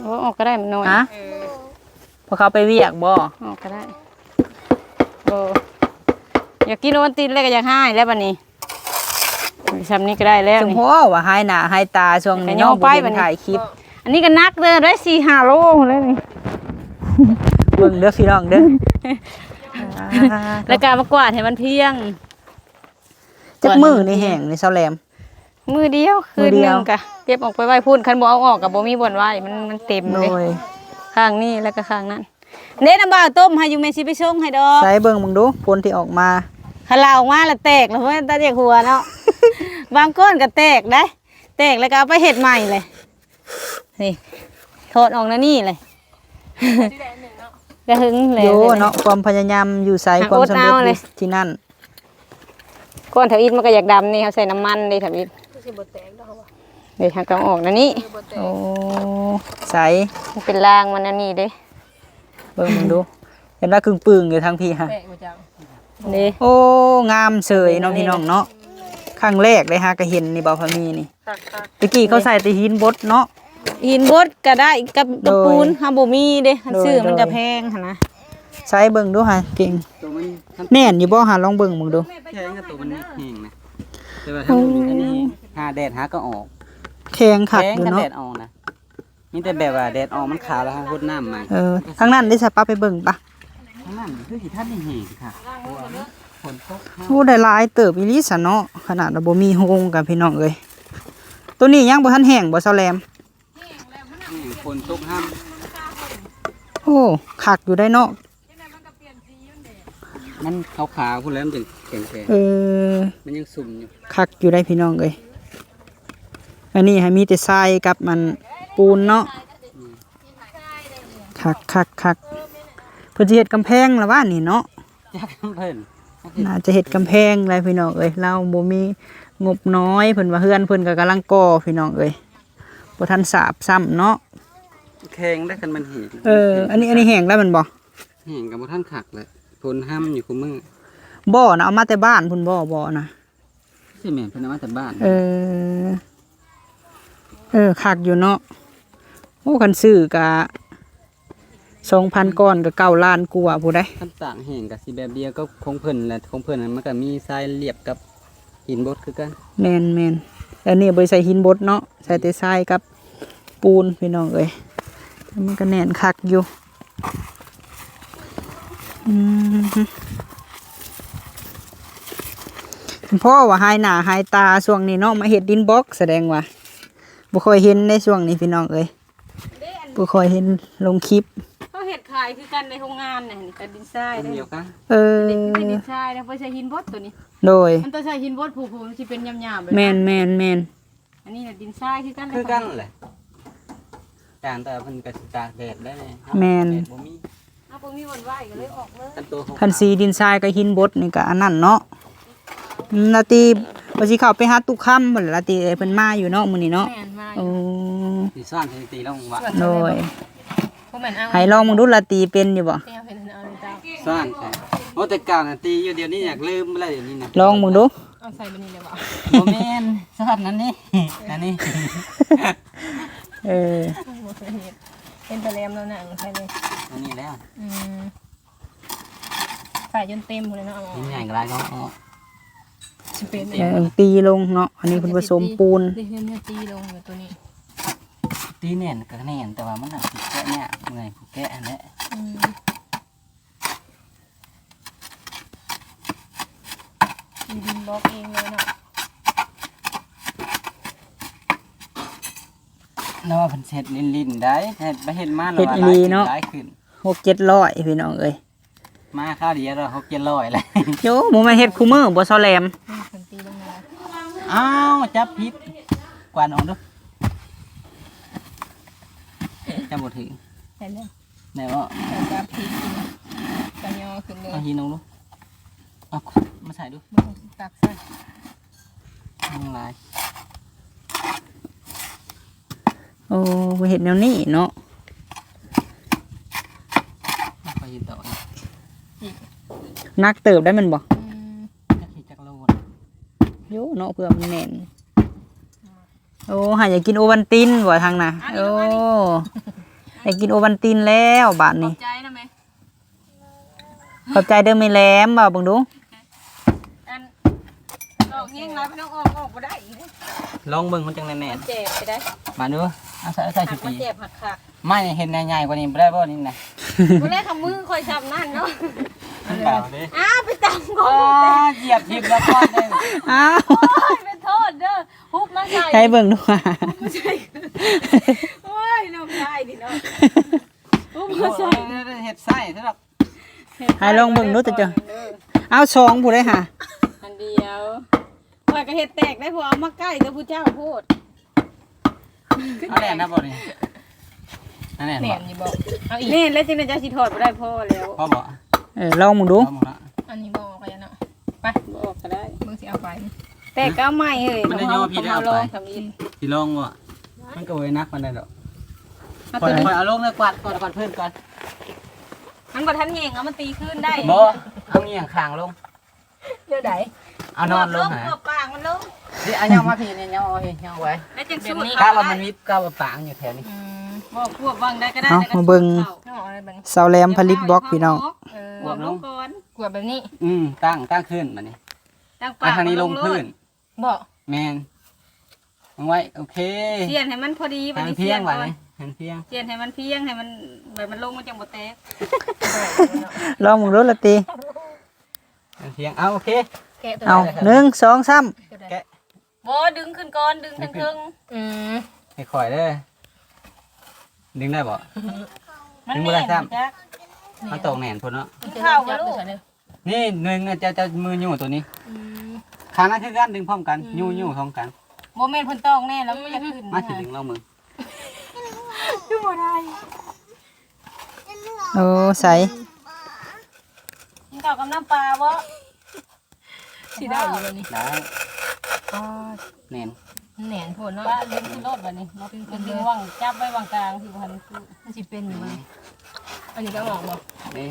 ໂອ້ ອອກກໍໄດ້ ມັນນ້ອຍ. ຮະ? ເອີ ພໍ່ຂາວໄປວຽກບໍ່? ອອກກໍໄດ້. ບໍ່ ຢາກກິນໂອວັນຕິນແລ້ວກໍຢາກຮ້າຍແລ້ວບັດນີ້. ຊ່ຳນີ້ກໍໄດ້ແລ້ວ ສົມພໍວ່າຫາຍໜ້າຫາຍຕາຊ່ວງນີ້ເນາະ ບໍ່ໄດ້ຖ່າຍຄລິບ. ອັນນີ້ກໍໜັກເດີ ໄດ້ສີ່ຫ້າໂລພຸ້ນແລ້ວນີ້. ເບິ່ງເດີພີ່ນ້ອງເດີ ແລ້ວກໍເອົາມາກວາດໃຫ້ມັນພຽງ. ຈັກມື້ນີ້ແຫ້ງນີ້ ສາວແຫຼມ? ມື້ດຽວ ຄືນໜຶ່ງກະເກັບອອກໄປໄວ້ພຸ້ນ ຄັນບໍ່ເອົາອອກກໍບໍ່ມີບ່ອນໄວ້ ມັນ ມັນເຕັມເດ້. ໂດຍ ຂ້າງນີ້ແລ້ວກໍຂ້າງນັ້ນ. ເດ້ ນ້ຳບ່າວຕົ້ມໃຫ້ຢູ່ ແມ່ຊິໄປຊົງໃຫ້ດອກ. ໃສ່ເບິ່ງເບິ່ງດູ ຜົນທີ່ອອກມາ. ຄັນລາວອອກມາລະແຕກລະ ເພິ່ນຕາຢາກຫົວເນາະ. ບາງກ້ອນກໍແຕກໄດ໋ ແຕກແລ້ວກໍເອົາໄປເຮັດໃໝ່ເລີຍ. ນີ້ ຖອດອອກແນວນີ້ເລີຍ. ກະຫຶງແຫຼະ ໂຍເນາະ ຄວາມພະຍາຍາມຢູ່ໃສ ຄວາມສຳເລັດຢູ່ທີ່ນັ້ນ. ກ້ອນທຳອິດມັນກໍຢາກດຳນີ້ ເຮົາໃສ່ນ້ຳມັນເດ້ທຳອິດ. ຄືຊິບໍ່ແຕກດອກຫວາ? ເດ້ ເຮົາຕ້ອງອອກແນວນີ້. ເອີ ບໍ່ແຕກ. ໂອ້ ໃສ ມັນເປັນລາງມັນອັນນີ້ເດ້. ເບິ່ງເບິ່ງດູ ເຫັນວ່າກຶ່ງປຶງຢູ່ທາງພີ້ຫັ້ນ. ແຕກບໍ່ຈັກ ເດ້. ໂອ້ ງາມເສີຍເນາະ ພີ່ນ້ອງເນາະ. ຄັ້ງແລກເດ້ຫາກະເຫັນນີ້ ເບົາພາມີນີ້. ຄັກໆ ຕະກີ້ເຂົາໃສ່ແຕ່ຫີນບົດເນາະ. ຫີນບົດກໍໄດ້ກັບ ໂດຍ ກັບປູນ ເຮົາບໍ່ມີເດ້ ຄັນ ໂດຍ ຊື້ມັນກໍ ໂດຍ ແພງຫັ້ນນະ. ໃສ່ເບິ່ງດູຫາເກັ່ງ ໂຕມັນ ແໜ້ນຢູ່ບໍ່ຫາ ລອງເບິ່ງເບິ່ງດູ. ແຂງ ໂຕມັນແຂງນະ ແຕ່ວ່າທາງ ໂອ້ ອັນນີ້ຫາແດດຫາກໍອອກ. ແຂງຄັກ ແຂງ ຢູ່ເນາະ ຄັນແດດອອກນະ. ມີແຕ່ແບບວ່າແດດອອກມັນຂາວແລ້ວເຮົາຫົດນ້ຳໃໝ່. ເອີ ທາງນັ້ນເດ້ ສະປາໄປເບິ່ງປະ. ທາງນັ້ນຄືຊິທັນໄດ້ແຫ້ງຄັກ ເພາະວ່າມັນຝົນຕົກ. ໂອ້ ໄດ້ຫຼາຍເຕີບອີ່ຫຼີຊະເນາະ ຂະໜາດວ່າບໍ່ມີໂຮງກະ ພີ່ນ້ອງເອີຍ. ໂຕນີ້ຍັງບໍ່ທັນແຫ້ງບໍ່ ສາວແຫຼມ? ແຫ້ງ ຝົນຕົກຫ້ຳ. ໂອ້ ຄັກຢູ່ໄດ໋ເນາະ. ມັນຂາວໆພຸ້ນແຫຼະ ມັນຈຶ່ງແຂງໆ. ເອີ ມັນຍັງຊຸ່ມຢູ່. ຄັກຢູ່ໄດ໋ພີ່ນ້ອງເອີຍ. ອັນນີ້ໃຫ້ມີແຕ່ຊາຍກັບມັນປູນເນາະ. ອືມ ຄັກໆໆ. ເພິ່ນຊິເຮັດກຳແພງລະຫວານີ້ເນາະ. ຈັກເພິ່ນ ໜ້າຈະເຮັດກຳແພງແຫຼະພີ່ນ້ອງເອີຍ. ລາວບໍ່ມີງົບນ້ອຍ ເພິ່ນວ່າເຮືອນເພິ່ນກໍກຳລັງກໍ່ ພີ່ນ້ອງເອີຍ. ບໍ່ທັນສາບຊ້ຳເນາະ. ແຂງໄດ໋ ຄັນມັນແຫ້ງ. ເອີ ອັນນີ້ ອັນນີ້ແຫ້ງແລ້ວແມ່ນບໍ່? ແຫ້ງກໍບໍ່ທັນຄັກແຫຼະ ຝົນຫ້ຳຢູ່ຄູ່ມື້. ບໍ່ນະ ເອົາມາແຕ່ບ້ານພຸ້ນບໍ່? ບໍ່ນະ ຊິແມ່ນເພິ່ນເອົາມາແຕ່ບ້ານ. ເອີ ເອີ ຄັກຢູ່ເນາະ. ໂອ້ ຄັນຊື້ກະສອງພັນກ້ອນ ກະເກົ້າລ້ານກວ່າພຸ້ນໃດ໋. ຄັນຕາກແຫ້ງກະຊິແບບດຽວກັບຂອງເພິ່ນແຫຼະ ຂອງເພິ່ນມັນກະມີຊາຍລຽບກັບ ຫີນບົດຄືກັນ. ແມ່ນໆ ແຕ່ນີ້ບໍ່ໄດ້ໃສ່ຫີນບົດເນາະ ໃສ່ແຕ່ຊາຍກັບປູນ ພີ່ນ້ອງເອີຍ. ມັນກໍແໜ້ນຄັກຢູ່. ອືມ ເພາະວ່າຫາຍໜ້າຫາຍຕາຊ່ວງນີ້ເນາະ ມາເຮັດດິນບລັອກ ສະແດງວ່າບໍ່ຄ່ອຍເຫັນໃນຊ່ວງນີ້ ພີ່ນ້ອງເອີຍ. ບໍ່ຄ່ອຍເຫັນລົງຄລິບ. ເຂົາເຮັດຂາຍຄືກັນໃນໂຮງງານນະ ນີ້ກໍດິນຊາຍເດ້. ອັນດຽວກັນ. ເອີ ອັນນີ້ຄືແຕ່ດິນຊາຍນະ ບໍ່ໃສ່ຫີນບົດໂຕນີ້. ໂດຍ ມັນຕ້ອງໃສ່ຫີນບົດ ຜູ້ໆ ມັນຊິເປັນຫຍາບໆແບບນັ້ນ. ແມ່ນໆໆ. ອັນນີ້ນະດິນຊາຍຄືກັນ ຄືກັນແຫຼະ. ການແຕ່ເພິ່ນກໍຊິຕາກແດດໄດ້. ແມ່ນ ແດດບໍ່ມີ. ເຮົາບໍ່ມີບ່ອນໄວ້ກໍເລີຍອອກເລີຍ. ຄັນໂຕຂອງ ຄັນສີດິນຊາຍກັບຫີນບົດນີ້ກໍອັນນັ້ນເນາະ. ອືມ ລາຕີວ່າຊິເຂົ້າໄປຫາຕຸຄຳພຸ້ນລະ ລາຕີເອີຍ ເພິ່ນມາຢູ່ເນາະມື້ນີ້ເນາະ. ແມ່ນ ມາຢູ່. ໂອ້ ຊິສອນໃຫ້ຕີລອງວ່າ. ໂດຍ ບໍ່ແມ່ນເອົາ ໃຫ້ລອງເບິ່ງດູ ລາຕີເປັນຢູ່ບໍ່? ເປັນ ເປັນ ເອົາ. ສ້າງໃສ່ ໂອ້ ແຕ່ເກົ່ານະຕີຢູ່ ດຽວນີ້ຢາກລືມແລ້ວ ດຽວນີ້ນະ ລອງເບິ່ງດູ. ເອົາໃສ່ແບບນີ້ໄດ້ບໍ່? ບໍ່ແມ່ນ ຊ້ອນອັນນີ້ ອັນນີ້ ເອີ ບໍ່ເຄີຍເຮັດ ເຫັນແຕ່ແຫຼມແລ້ວນະ ໃສ່ເລີຍ ອັນນີ້ແລ້ວ ອືມ ໃສ່ຈົນເຕັມພຸ້ນແຫຼະເນາະ ເຫັນໃຫຍ່ກໍຫຼາຍເນາະ ຊິເປັນ ເອີ ຕີລົງເນາະ ອັນນີ້ເພິ່ນປະສົມປູນ ເຮັດແນວຕີລົງຢູ່ໂຕນີ້ ຕີແໜ້ນກໍແໜ້ນ ແຕ່ວ່າມັນໜັກ ແກະຍາກ ເມື່ອຍຜູ້ແກະຫັ້ນແຫຼະ ອືມ ທີ່ດິນບລັອກເອງເລີຍເນາະ ແລ້ວວ່າເພິ່ນເຮັດຫຼິ້ນໆໄດ໋ ເຮັດໄປເຮັດມາແລ້ວວ່າຫຼາຍຂຶ້ນ ເຮັດອີ່ຫຼີເນາະ ຫຼາຍຂຶ້ນ ຫົກເຈັດຮ້ອຍ ພີ່ນ້ອງເອີຍ ມາຄາວດຽວແລ້ວຫົກເຈັດຮ້ອຍແລ້ວ ໂອ້ ບໍ່ແມ່ນເຮັດຄູ່ມື້ບໍ່ ຊາວແຫຼມ? ອືມ ຄັນຕີລົງມາ ອ້າວ ຈັບຜິດ ກວາດອອກດູ ຈັບບໍ່ຖືກ ເຫັນແລ້ວ ໄດ້ບໍ່? ຈັບຜິດ ກະຍໍຂຶ້ນເລີຍ ເອົາຫີນລົງດູ ເອົາມາໃສ່ດູ ຕັກໃສ່ ມັນຫຼາຍ ໂອ້ ໄປເຮັດແນວນີ້ເນາະ ເອົາໄປເຮັດຕໍ່ ໜັກເຕີບໄດ້ແມ່ນບໍ່? ອືມ ຈັກເຮັດຈັກໂລ ໂຍເນາະ ເພື່ອມັນແໜ້ນ ໂອ້ ຫາຢາກກິນໂອວັນຕິນບໍ່ທາງນະ ໂອ້ ຢາກກິນໂອວັນຕິນແລ້ວບາດນີ້ ຂອບໃຈນຳແມ່ ຂອບໃຈເດີແມ່ແຫຼມ ເວົ້າເບິ່ງດູ ອັນ ອອກແຮງຫຼາຍ ໄປນ້ອງອອກ ອອກບໍ່ໄດ້ ລອງເບິ່ງມັນຈັ່ງແໜ້ນໆ ແຈກໄປໄດ້ ມາດູ ເອົາໃສ່ ເອົາໃສ່ຊຸດນີ້ ແຈກຄັກໆ ໄມ້ເຫັນໃຫຍ່ໆກວ່ານີ້ບໍ່ໄດ້ບໍ່ນີ້ນະ ບໍ່ໄດ້ ຄຳມືຂ້ອຍຊ່ຳນັ້ນເນາະ ເອົາເດ້ ອ້າວ ໄປຕຳກ່ອນ ອ້າ ຢຽບທິ່ມແລ້ວກ້ອນໜຶ່ງ ອ້າວ ໂອ້ຍ ເປັນໂທດເດີ ຮຸບມາໃສ່ ໃຫ້ເບິ່ງດູ ໂອ້ຍ ນ້ອງຊາຍນີ້ເນາະ ໂອ້ ເຮັດໃສ່ຊະດອກ ໃຫ້ລອງເບິ່ງດູ ເຈົ້າ ເອີ ເອົາສອງຜູ້ໃດຫາ ອັນດຽວ ຂ້ອຍກໍເຮັດແຕກໄດ້ ເພາະເອົາມາໃກ້ແຕ່ຜູ້ເຈົ້າໂພດ ເອົາແໜ້ນນະບໍ່ນີ້ ອັນແໜ້ນ ແໜ້ນຢູ່ບໍ່ ເອົາອີກ ແໜ້ນແລ້ວ ຈັ່ງໃດເຈົ້າຊິຖອດບໍ່ໄດ້ ພໍແລ້ວ ພໍບໍ່ ເອີ ລອງເບິ່ງດູ ລອງເບິ່ງເນາະ ອັນນີ້ບໍ່ອອກກໍໄດ້ເນາະ ໄປ ບໍ່ອອກກໍໄດ້ ເບິ່ງຊິເອົາໄປ ແຕກກໍເອົາໃໝ່ເອີຍ ມັນໄດ້ຍໍພີ່ໄດ້ເອົາໄປ ຊິລອງບໍ່ ມັນກໍບໍ່ໄດ້ໜັກປານໃດດອກ ຂ້ອຍ ຂ້ອຍເອົາລົງເດີ ກວາດກ່ອນ ກວາດພື້ນກ່ອນ ມັນບໍ່ທັນແຫ້ງ ເອົາມາຕີຄືນໄດ້ ບໍ່ ເອົາຫຍັງຂ້າງລົງ ແນວໃດ ເອົານອນລົງ ເອົາປາກມັນລົງ ນີ້ ເອົາຍ່ອງມາພີ້ນີ້ ຍ່ອງເອົາພີ້ ຍ່ອງໄວ້ ແລ້ວຈັ່ງສູດ ກະວ່າມັນມີ ກະວ່າປາກຢູ່ແຖວນີ້ ອືມ ບໍ່ ຄວບວາງໄດ້ກໍໄດ້ ເອົາ ມາເບິ່ງ ເອົາເອົາໄວ້ເບິ່ງ ສາວແຫຼມຜະລິດບລັອກ ພີ່ນ້ອງ ເອີ ຄວບລົງກ່ອນ ຄວບແບບນີ້ ອືມ ຕັ້ງ ຕັ້ງຂຶ້ນບາດນີ້ ຕັ້ງປາກ ອັນທາງນີ້ລົງພື້ນ ບໍ່ ແມ່ນ ວາງໄວ້ ໂອເຄ ສ່ຽນໃຫ້ມັນພໍດີ ບາດນີ້ສ່ຽນກ່ອນ ຫັນພຽງ ສ່ຽນໃຫ້ມັນພຽງ ໃຫ້ມັນ ໃບມັນລົງ ມັນຈັ່ງບໍ່ແຕກ ລອງເບິ່ງດູລະຕິ ຫັນພຽງ ເອົາ ໂອເຄ ແກະຕົວ ເອົາ ໃດ ໜຶ່ງ ສອງ ສາມ ແກະ ບໍ່ ດຶງຂຶ້ນກ່ອນ ດຶງເທິງໆ ອືມ ຄ່ອຍໆເດີ ດຶງໄດ້ບໍ່? ມັນ ດຶງບໍ່ໄດ້ຊ້ຳ ແໜ້ນບໍ່ຈັກ ມັນຕ້ອງແໜ້ນພຸ້ນເນາະ ກິນເຂົ້າບໍ່ລູກ? ນີ້ໜຶ່ງ ເຈົ້າ ເຈົ້າມືຍູ້ຕົວນີ້ ອືມ ຂ້າງນັ້ນຄືກັນ ດຶງພ້ອມກັນ ອືມ ຍູ້ ຍູ້ພ້ອມກັນ ບໍ່ແມ່ນເພິ່ນຕ້ອງແນ່ແລ້ວ ມັນບໍ່ຢາກຂຶ້ນ ມາຊິດຶງລອງເບິ່ງ ຄືບໍ່ໄດ້ ໂອ້ ໃສ ກິນເຂົ້າກັບນ້ຳປາບໍ່? ຊິໄດ້ຢູ່ບໍ່ນີ້? ໄດ້ ປາດ ແໜ້ນ ແໜ້ນໂພດເນາະ ປາດ ດຶງຂຶ້ນໂລດບັດນີ້ ມາເປັນ ເປັນ ດຶງວາງ ຈັບໄວ້ວາງກາງ ຊິບໍ່ໃຫ້ມັນຄື ມັນຊິເປັນຢູ່ບໍ່ນີ້? ອັນນີ້ກໍອອກບໍ່? ເດ້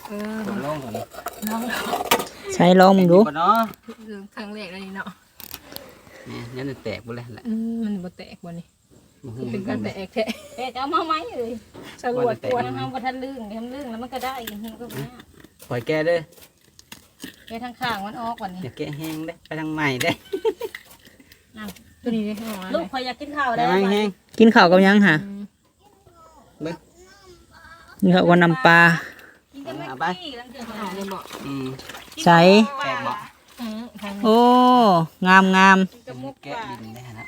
ເອີ ຕົວລົງຕົວນີ້ ລອງ ໃສ່ລອງເບິ່ງດູ ເປັນຢູ່ບໍ່ເນາະ? ເອີ ຄັ້ງແລກອັນນີ້ເນາະ ນີ້ຍັງແຕກບໍ່ແລ້ວແຫຼະ ອືມ ມັນບໍ່ແຕກບໍ່ນີ້? ບໍ່ຮູ້ ຄືເປັນຕາແຕກແທ້ ແຕກກໍເອົາມາໃໝ່ເອີຍ ສະຫຼວດກວດ ເຮົາບໍ່ທັນລຶ້ງ ທຳລຶ້ງແລ້ວມັນກໍໄດ້ ເຮັດກໍບໍ່ຍາກ ຂ້ອຍແກະເດີ ແກະທາງຂ້າງມັນອອກກ່ອນນີ້ ຢ່າແກະແຮງເດ້ ໄປທາງໃໝ່ເດ້ ອ້າວ ຕົວນີ້ເດ້ ລູກຂ້ອຍຢາກກິນເຂົ້າແລ້ວ ແກະແຮງ ກິນເຂົ້າກັບຫຍັງຫະ? ອືມ ເບິ່ງ ກິນເຂົ້າກັບນ້ຳປາ ກິນກັບແມັກກີ້ ເອົາໄປ ຫຼັງຈາກນັ້ນ ອືມ ໃສ ແຕກບໍ່? ອືມ ໂອ້ ງາມໆ ແກະດິນໄດ້ຫັ້ນນະ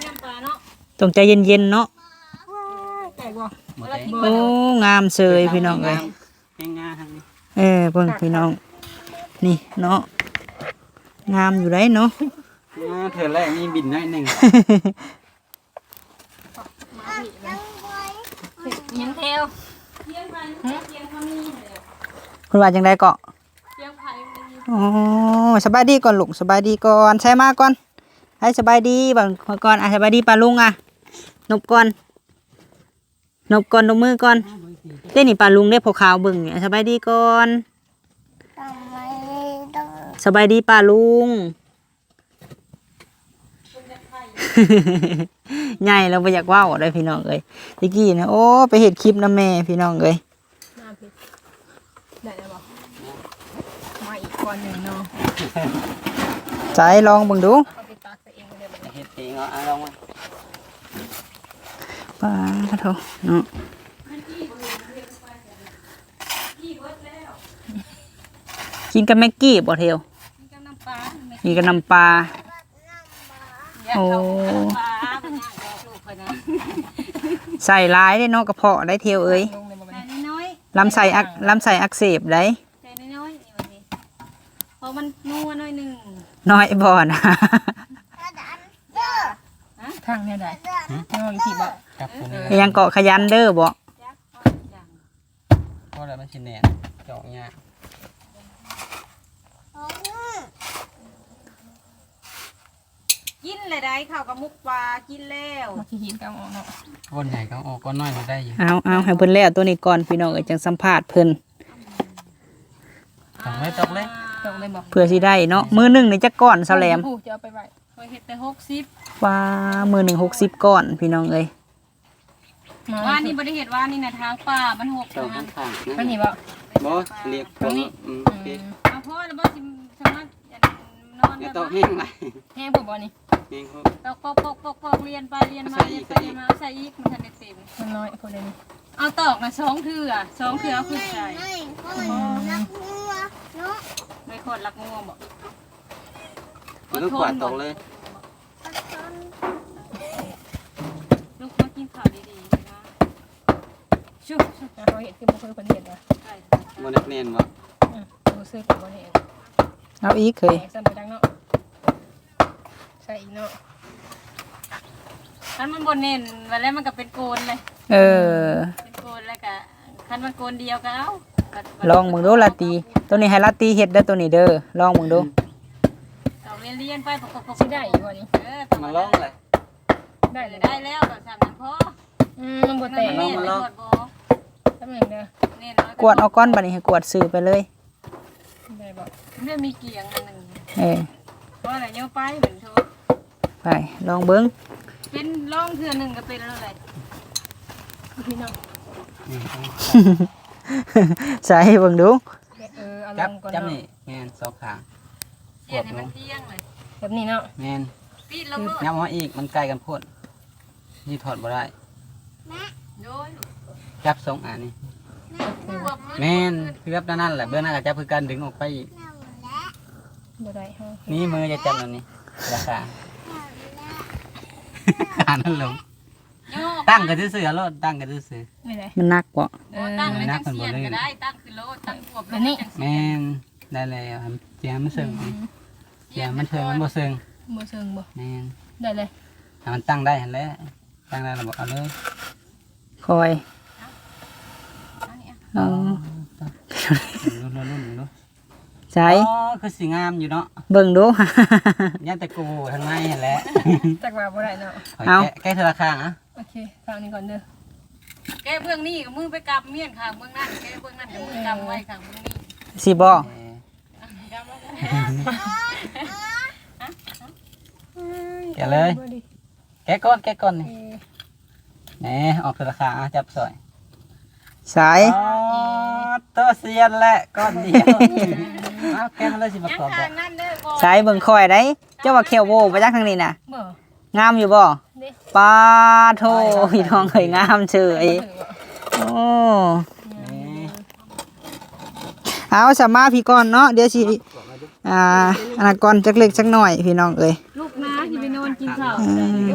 ນ້ຳປາເນາະ ຕ້ອງໃຈເຢັນໆເນາະ ແຕກບໍ່? ບໍ່ແຕກ ໂອ້ ງາມເສີຍພີ່ນ້ອງເອີຍ ແຮງງາມ ເອີ ເບິ່ງພີ່ນ້ອງ ນີ້ເນາະ ງາມຢູ່ໃດ໋ເນາະ ງາມ ເທື່ອແລກນີ້ບິນໜ້ອຍໜຶ່ງ ຍັງແຖວ ເພິ່ນວ່າຈັ່ງໃດເກາະ? ອໍ ສະບາຍດີກ່ອນລູກ ສະບາຍດີກ່ອນ ໃສ່ມາກ່ອນ ໃຫ້ສະບາຍດີ ບອກກ່ອນ ອ່ະ ສະບາຍດີປ້າລຸງ ອ່ະ ນົບກ່ອນ ນົບກ່ອນ ນົບມືກ່ອນ ເດ້ນີ້ ປ້າລຸງເດ້ ພວກຂາວເບິ່ງນີ້. ສະບາຍດີກ່ອນ. ສະບາຍດີ ສະບາຍດີປ້າລຸງ. ໃຫຍ່ແລ້ວບໍ່ຢາກເວົ້າເດ້ພີ່ນ້ອງເອີຍ. ແຕ່ກີ້ນະ ໂອ້ ໄປເຮັດຄລິບນຳແມ່ພີ່ນ້ອງເອີຍ. ມາພີ່ ໄດ້ແລ້ວບໍ່? ມາອີກກ້ອນໜຶ່ງເນາະ. ໃສ ລອງເບິ່ງດູ. ເອົາໄປຕັກໃສ່ເອງເລີຍບັດນີ້ ເຮັດເອງເນາະ. ອ່ະ ລອງເບິ່ງ. ປາໂທເນາະ ກິນກັບແມັກກີ້ບໍ່ ເທວ? ກິນກັບນ້ຳປາ ກິນກັບນ້ຳປາ. ໂອ້ ໃສ່ຫຼາຍເດ້ເນາະ ກະເພາະໄດ໋ ເທວເອີຍ. ໃສ່ນ້ອຍໆ ລຳໄສ້ອັກ ລຳໄສ້ອັກເສບໄດ໋. ໃສ່ນ້ອຍໆ ນີ້ບັດນີ້ ເພາະມັນນົວໜ້ອຍໜຶ່ງ. ນ້ອຍບໍ່ນະ? ທາງແນວໃດ? ຫຶ? ທາງຢູ່ພີ້ບໍ່? ຈັບຕົວນີ້ ອີຫຍັງເກາະ ຂະຫຍັນເດີບໍ່? ຈັກ ພໍແລ້ວ ມັນຊິແໜ້ນ ຈອກຍາກ. ກິນແລ້ວໄດ໋ ເຂົ້າກັບໝົກປາກິນແລ້ວ. ມັກຊິຫີນກາງອອກເນາະ. ກ້ອນໃຫຍ່ກາງອອກ ກ້ອນນ້ອຍນີ້ໄດ້ຢູ່. ເອົາ ເອົາ ໃຫ້ເພິ່ນແລ້ວໂຕນີ້ກ່ອນພີ່ນ້ອງເອີຍ ຈັ່ງສຳພາດເພິ່ນ. ຕອກເລີຍ ຕອກເລີຍ ຕອກເລີຍບໍ່? ເພື່ອຊິໄດ້ເນາະ. ມື້ໜຶ່ງນີ້ຈັກກ້ອນ ສາວແຫຼມ? ຜູ້ຈະເອົາໄປໄວ້. ຂ້ອຍເຮັດແຕ່ຫົກສິບ. ວ້າ ມື້ໜຶ່ງຫົກສິບກ້ອນພີ່ນ້ອງເອີຍ. ວານນີ້ບໍ່ໄດ້ເຮັດ ວານນີ້ນະ ທາງປ່າມັນຫົກ. ເຈົ້າ ທາງຂ້າງນັ້ນ ທາງນີ້ບໍ່? ບໍ່ ລຽບ ທາງນີ້. ອືມ ໂອເຄ. ເອົາພໍແລ້ວບໍ່? ຊິສາມາດ ອັນ ນອນ ຢ່າຕອກແຮງຫຼາຍ. ແຮງພໍບໍ່ນີ້? ແຮງພໍ. ຕອກ ປອກ ປອກ ປອກ ລຽນໄປລຽນມາ ລຽນໄປລຽນມາ. ເອົາໃສ່ອີກ ມັນທັນໄດ້ເຕັມ. ມັນນ້ອຍໂພດເດນີ້. ເອົາຕອກນະ ສອງເທື່ອ ສອງເທື່ອເອົາຂຶ້ນໃສ່. ໄມ້ ໄມ້ ອືມ ລັກງົວເນາະ. ໄມ້ຂວດລັກງົວບໍ່? ອດທົນບໍ່? ອດທົນ. ລຸກມາກິນເຂົ້າດີໆ ມາ. ຊຸ ເຮົາເຮັດຄືບໍ່ເຄີຍເພິ່ນເຮັດນະ. ບໍ່ໄດ້ແໜ້ນບໍ່? ອືມ ຮູ້ສຶກວ່າບໍ່ແໜ້ນ. ເອົາອີກເຮີ້ຍ. ໃສ່ບໍ່ຈັກເນາະ. ໃສ່ອີກເນາະ. ຄັນມັນບໍ່ແໜ້ນ ບາດແລ້ວມັນກະເປັນໂກນເລີຍ. ເອີ ເປັນໂກນແລ້ວກະ ຄັນມັນໂກນດຽວກະເອົາ. ລອງເບິ່ງດູລາຕີ. ໂຕນີ້ໃຫ້ລາຕີເຮັດເດີ ໂຕນີ້ເດີ. ລອງເບິ່ງດູ. ອືມ ຕອກລຽນໆໄປ ປະກົບ ຊິໄດ້ຢູ່ບໍ່ນີ້? ເອີ ມາລອງເລີຍ. ໄດ້ ໄດ້ແລ້ວ ກໍສ່ຳນັ້ນພໍ. ອືມ ມັນບໍ່ແຕກ. ມາລອງ ມາລອງ. ແປັບໜຶ່ງເດີ ກວດອອກກ່ອນ ບາດນີ້ໃຫ້ກວດຊື່ໄປເລີຍ. ໄດ້ບໍ່? ມັນໄດ້ມີກຽງອັນໜຶ່ງ. ເອີ ພໍລະ ໂຍໄປເບິ່ງໂທ. ໄປ ລອງເບິ່ງ. ເປັນລອງເທື່ອໜຶ່ງກໍເປັນແລ້ວແຫຼະ ພີ່ນ້ອງ. ໃສ່ເບິ່ງດູ. ເອີ ເອົາລົງກ່ອນເນາະ. ຈັບ ຈັບນີ້ ແມ່ນ ສອງຂ້າງ. ສຽນໃຫ້ມັນພຽງເລີຍ ແບບນີ້ເນາະ. ແມ່ນ. ປີດລົງໂລດ. ຫຍັບອອກມາອີກ ມັນໃກ້ກັນໂພດ. ນີ້ຖອດບໍ່ໄດ້. ໂດຍ. ຈັບສອງອັນນີ້. ແມ່ນ ຄືແບບນັ້ນແຫຼະ. ເບື້ອງນັ້ນກໍຈັບຄືກັນ ດຶງອອກໄປອີກ. ບໍ່ໄດ້ເຮົາ. ນີ້ມືຈະຈັບແນວນີ້ ລາຄາ. ອັນນັ້ນລົງ. ຕັ້ງກັນຊື່ໆ ເອົາໂລດ ຕັ້ງກັນຊື່ໆ. ນີ້ແຫຼະ ມັນໜັກບໍ່? ເອີ ຕັ້ງ ມັນໜັກ ຈັງ ມັນບໍ່ ສຽນ ລື່ນ ກໍໄດ້ ຕັ້ງຂຶ້ນໂລດ ຕັ້ງຂວບໂລດ. ແບບນີ້ ຈັ່ງຊີ້. ແມ່ນ ໄດ້ແລ້ວ ສຽນມັນເຊິ່ງ. ອືມ ສຽນມັນເທິງ ມັນບໍ່ເຊິ່ງ. ບໍ່ເຊິ່ງບໍ່? ແມ່ນ ໄດ້ເລີຍ. ໃຫ້ມັນຕັ້ງໄດ້ຫັ້ນແຫຼະ. ຕັ້ງໄດ້ແລ້ວບໍ່? ເອົາເລີຍ. ຄ່ອຍ ເອົາ ເອົາ ເບິ່ງດູ ລຸ້ນໆ ເບິ່ງດູ. ໃສ? ອໍ ຄືຊິງາມຢູ່ເນາະ. ເບິ່ງດູ ຢ້ານແຕ່ກູທາງໃນຫັ້ນແຫຼະ. ຈັກວ່າບໍ່ໄດ້ເນາະ. ຂ້ອຍ ເອົາ ແກະ ແກະເທື່ອລະຂ້າງອະ. ໂອເຄ ຂ້າງນີ້ກ່ອນເດີ. ແກະເບື້ອງນີ້ກໍມືໄປກຳມ້ຽນຂ້າງເບື້ອງນັ້ນ ແກະເບື້ອງນັ້ນກໍມືກຳໄວ້ຂ້າງເບື້ອງນີ້ ຊິບໍ່? ເອີ ແກະເລີຍ. ແກະກ່ອນ ແກະກ່ອນນີ້. ເອີ ແໜ່ ອອກເທື່ອລະຂ້າງ ຈັບຊ່ອຍ. ໃສ? ອໍ ໂຕ ສຽນແຫຼະ ກ້ອນດຽວ. ເອົາ ແກະມາເລີຍ ຊິປະກອບ. ໃສ? ເບິ່ງຂ້ອຍໄດ໋. ເຈົ້າວ່າແຂ້ວໂຫວ່ບໍ່ຈັກທາງນີ້ນະ. ບໍ່ ງາມຢູ່ບໍ່? ນີ້ ປາໂທ ພີ່ນ້ອງເອີຍ ງາມເສີຍ. ໂອ້ ນີ້ ເອົາ ສະມາພີ້ກ່ອນເນາະ. ດຽວຊິ ອ່າ ອັນນັ້ນກ່ອນ ຈັກເລັກຈັກໜ້ອຍ ພີ່ນ້ອງເອີຍ. ລຸກນາ ຊິໄປນອນກິນເຂົ້າ. ອືມ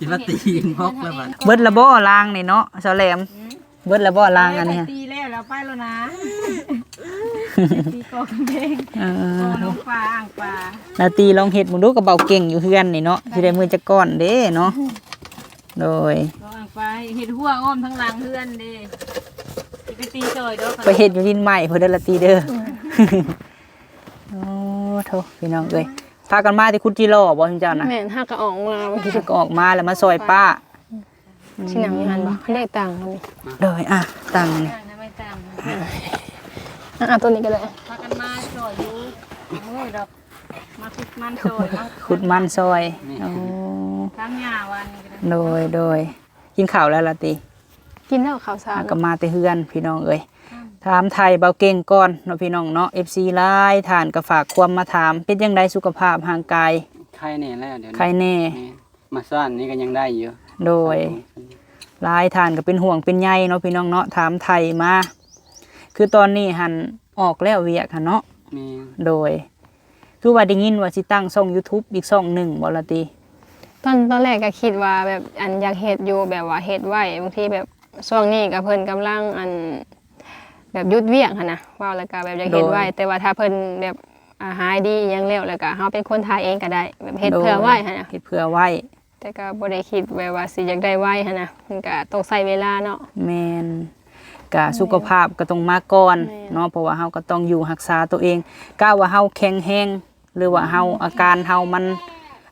ກິນລາຕີອິນບັອກແລ້ວບັດ. ເບິດລະບໍ່ລາງນີ້ເນາະ ສາວແຫຼມ? ອືມ ເບິດລະບໍ່ລາງອັນນີ້? ໄປຕີແລ້ວ ແລ້ວໄປແລ້ວນະ. ຕີກອງເບງ. ເອີ ກອງປາ ອ່າງປາ. ລາຕີລອງເຮັດເບິ່ງດູ ກັບເບົາເກັ່ງຢູ່ເຮືອນນີ້ເນາະ. ຊິໄດ້ມື້ຈັກກ້ອນເດ້ເນາະ. ໂດຍ ກອງອ່າງປາ ເຮັດຮົ້ວອ້ອມທາງຫຼັງເຮືອນເດ້. ຊິໄປຕີຊ່ອຍດອກ ໄປເຮັດຢູ່ດິນໃໝ່ພຸ້ນເດີລາຕີເດີ. ອືມ ໂອ້ໂທ ພີ່ນ້ອງເອີຍ ພາກັນມາແຕ່ຄຸດຈີຫຼໍ່ບໍ່ ເຈົ້ານະ? ແມ່ນ ຫາກໍອອກມາ ຫາກໍອອກມາແລ້ວມາຊ່ອຍປ້າ. ຊິນັ່ງຢູ່ຫັ້ນບໍ່? ເດ້ ຕັ່ງຫັ້ນນີ້. ໂດຍ ອ່ະ ຕັ່ງນີ້ ອ່ະ ເອົາໂຕນີ້ກໍໄດ້. ພາກັນມາຊ່ອຍຢູ່ ມື້ດອກ ມາຂຸດມັນຊ່ອຍ ມາ ຂຸດມັນຊ່ອຍ. ໂອ້ ຖາງຫຍ້າວານນີ້ກໍໄດ້. ໂດຍ ໂດຍ. ກິນເຂົ້າແລ້ວລະຕິ? ກິນແລ້ວ ເຂົ້າເຊົ້າ ອ່າ ກໍມາແຕ່ເຮືອນພີ່ນ້ອງເອີຍ. ອືມ ຖາມໄຖ່ບ່າວເກັ່ງກ່ອນເນາະ ພີ່ນ້ອງເນາະ. ເອັຟຊີຫຼາຍທ່ານກໍຝາກຄວາມມາຖາມ ເປັນຈັ່ງໃດສຸຂະພາບຮ່າງກາຍ? ໄຄແນ່ແລ້ວ ດຽວນີ້ ໄຄແນ່. ແມ່ນ ມາຊ້ອນນີ້ກໍຍັງໄດ້ຢູ່. ໂດຍ ຫຼາຍທ່ານກໍເປັນຫ່ວງເປັນໃຍເນາະ ພີ່ນ້ອງເນາະ ຖາມໄຖ່ມາ. ຄືຕອນນີ້ຫັ້ນອອກແລ້ວວຽກຫັ້ນເນາະ? ແມ່ນ. ໂດຍ. ຄືວ່າໄດ້ຍິນວ່າຊິຕັ້ງຊ່ອງຢູທູບອີກຊ່ອງໜຶ່ງບໍ່ລະຕິ? ຕອນ ຕອນແລກກໍຄິດວ່າແບບ ອັນ ຢາກເຮັດຢູ່ ແບບວ່າເຮັດໄວ້ ບາງທີແບບຊ່ວງນີ້ກໍເພິ່ນກຳລັງ ອັນ ແບບຢຸດວຽກຫັ້ນນະ ເວົ້າແລ້ວກໍແບບຢາກເຮັດໄວ້. ໂດຍ. ແຕ່ວ່າຖ້າເພິ່ນແບບ ອ່າ ຫາຍດີອີ່ຫຍັງແລ້ວ ແລ້ວກໍເຮົາເປັນຄົນຖ່າຍເອງກໍໄດ້ ແບບເຮັດເພື່ອໄວ້ຫັ້ນນະ. ໂດຍ ເຮັດເພື່ອໄວ້. ແຕ່ກໍບໍ່ໄດ້ຄິດແບບວ່າຊິຢາກໄດ້ໄວຫັ້ນນະ ມັນກໍຕ້ອງໃຊ້ເວລາເນາະ. ແມ່ນ. ກະ ແມ່ນ ສຸຂະພາບກໍຕ້ອງມາກ່ອນ ແມ່ນ ເນາະ ເພາະວ່າເຮົາກໍຕ້ອງຢູ່ຮັກສາຕົວເອງ. ກະວ່າເຮົາແຂງແຮງ ຫຼືວ່າເຮົາ ອາການເຮົາມັນ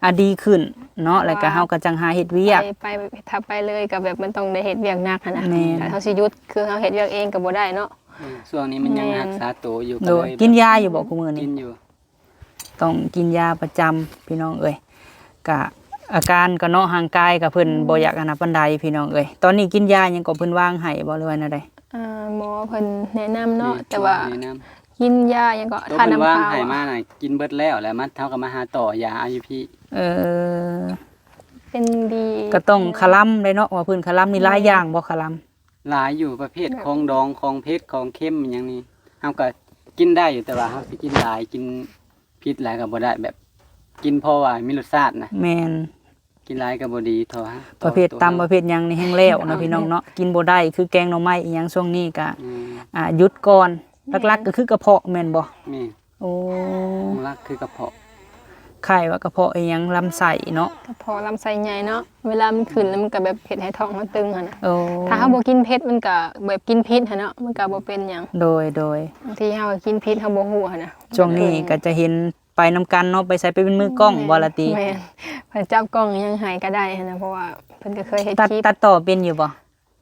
ອາ ດີຂຶ້ນເນາະ ແລ້ວກະເຮົາກໍຈັ່ງຫາເຮັດວຽກ. ໄປ ໄປ ຖ້າໄປເລີຍກໍແບບມັນຕ້ອງໄດ້ເຮັດວຽກໜັກຫັ້ນນະ. ແມ່ນ. ຖ້າເຮົາຊິຢຸດ ຄືເຮົາເຮັດວຽກເອງກໍບໍ່ໄດ້ເນາະ. ອືມ ຊ່ວງນີ້ມັນຍັງ ແມ່ນ ຮັກສາໂຕຢູ່. ໂດຍ. ກໍເລີຍ ກິນຢາຢູ່ບໍ່ ແບບ ຄູ່ມື້ນີ້? ກິນຢູ່. ຕ້ອງກິນຢາປະຈຳພີ່ນ້ອງເອີຍ. ກະອາການກໍເນາະ ຮ່າງກາຍກໍເພິ່ນ ອືມ ບໍ່ຢາກອັນນັ້ນປານໃດພີ່ນ້ອງເອີຍ. ຕອນນີ້ກິນຢາຫຍັງກໍເພິ່ນວາງໃຫ້ບໍ່ ຫຼືວ່າແນວໃດ? ອ່າ ໝໍເພິ່ນແນະນຳເນາະ. ແມ່ນ. ແຕ່ວ່າ ໝໍແນະນຳ ກິນຢາຫຍັງກໍ ໂຕ ທາດ ເພິ່ນ ນ້ຳ ວາງ ຂາວ ໃຫ້ມານະ ກິນເບິດແລ້ວ ແລ້ວມາ ເຮົາກໍມາຫາຕໍ່ຢາເອົາຢູ່ພີ້. ເອີ ເປັນດີ ກໍຕ້ອງຄະລຳໄດ໋ເນາະ ວ່າເພິ່ນຄະລຳນີ້ ແມ່ນ ຫຼາຍຢ່າງບໍ່ຄະລຳ? ຫຼາຍຢູ່ ປະເພດ ແບບ ຂອງດອງ ຂອງເຜັດ ຂອງເຄັມ ອີ່ຫຍັງນີ້ ເຮົາກໍກິນໄດ້ຢູ່ ແຕ່ວ່າເຮົາຊິກິນຫຼາຍ ກິນຜິດຫຼາຍກໍບໍ່ໄດ້ ແບບກິນພໍວ່າມີລົດຊາດນະ. ແມ່ນ. ກິນຫຼາຍກໍບໍ່ດີ ເທົ່າ ປະເພດຕຳ ປະເພດຫຍັງນີ້ແຮງແລ້ວເນາະ ແມ່ນ ພີ່ນ້ອງເນາະ ກິນບໍ່ໄດ້ ຄືແກງໜໍ່ໄມ້ອີ່ຫຍັງ ຊ່ວງນີ້ກໍ ອືມ ອ່າ ຢຸດກ່ອນ. ແມ່ນ. ຫຼັກໆກໍຄືກະເພາະແມ່ນບໍ່? ແມ່ນ. ໂອ້ ຫຼັກຄືກະເພາະ ຄ້າຍວ່າກະເພາະອີ່ຫຍັງ ລຳໄສ້ເນາະ ກະເພາະລຳໄສ້ໃຫຍ່ເນາະ ເວລາມັນຂຶ້ນແລ້ວມັນກະແບບເຮັດໃຫ້ທ້ອງເຮົາຕຶງຫັ້ນນະ. ໂອ້ ຖ້າເຮົາບໍ່ກິນເຜັດມັນກະແບບກິນຜິດຫັ້ນເນາະ ມັນກະບໍ່ເປັນຫຍັງ. ໂດຍ ໂດຍ. ບາງທີເຮົາກະກິນຜິດເຮົາບໍ່ຮູ້ຫັ້ນນະ. ຊ່ວງນີ້ກະຈະເຫັນໄປນຳກັນເນາະ ໄປໃສ ໄປເປັນມືກ້ອງບໍ່ລະຕິ? ແມ່ນ ເພິ່ນຈັບກ້ອງຫຍັງໃຫ້ກະໄດ້ຫັ້ນນະ ເພາະວ່າເພິ່ນກະເຄີຍເຮັດຄລິບ. ຕັດຕໍ່ເປັນຢູ່ບໍ່?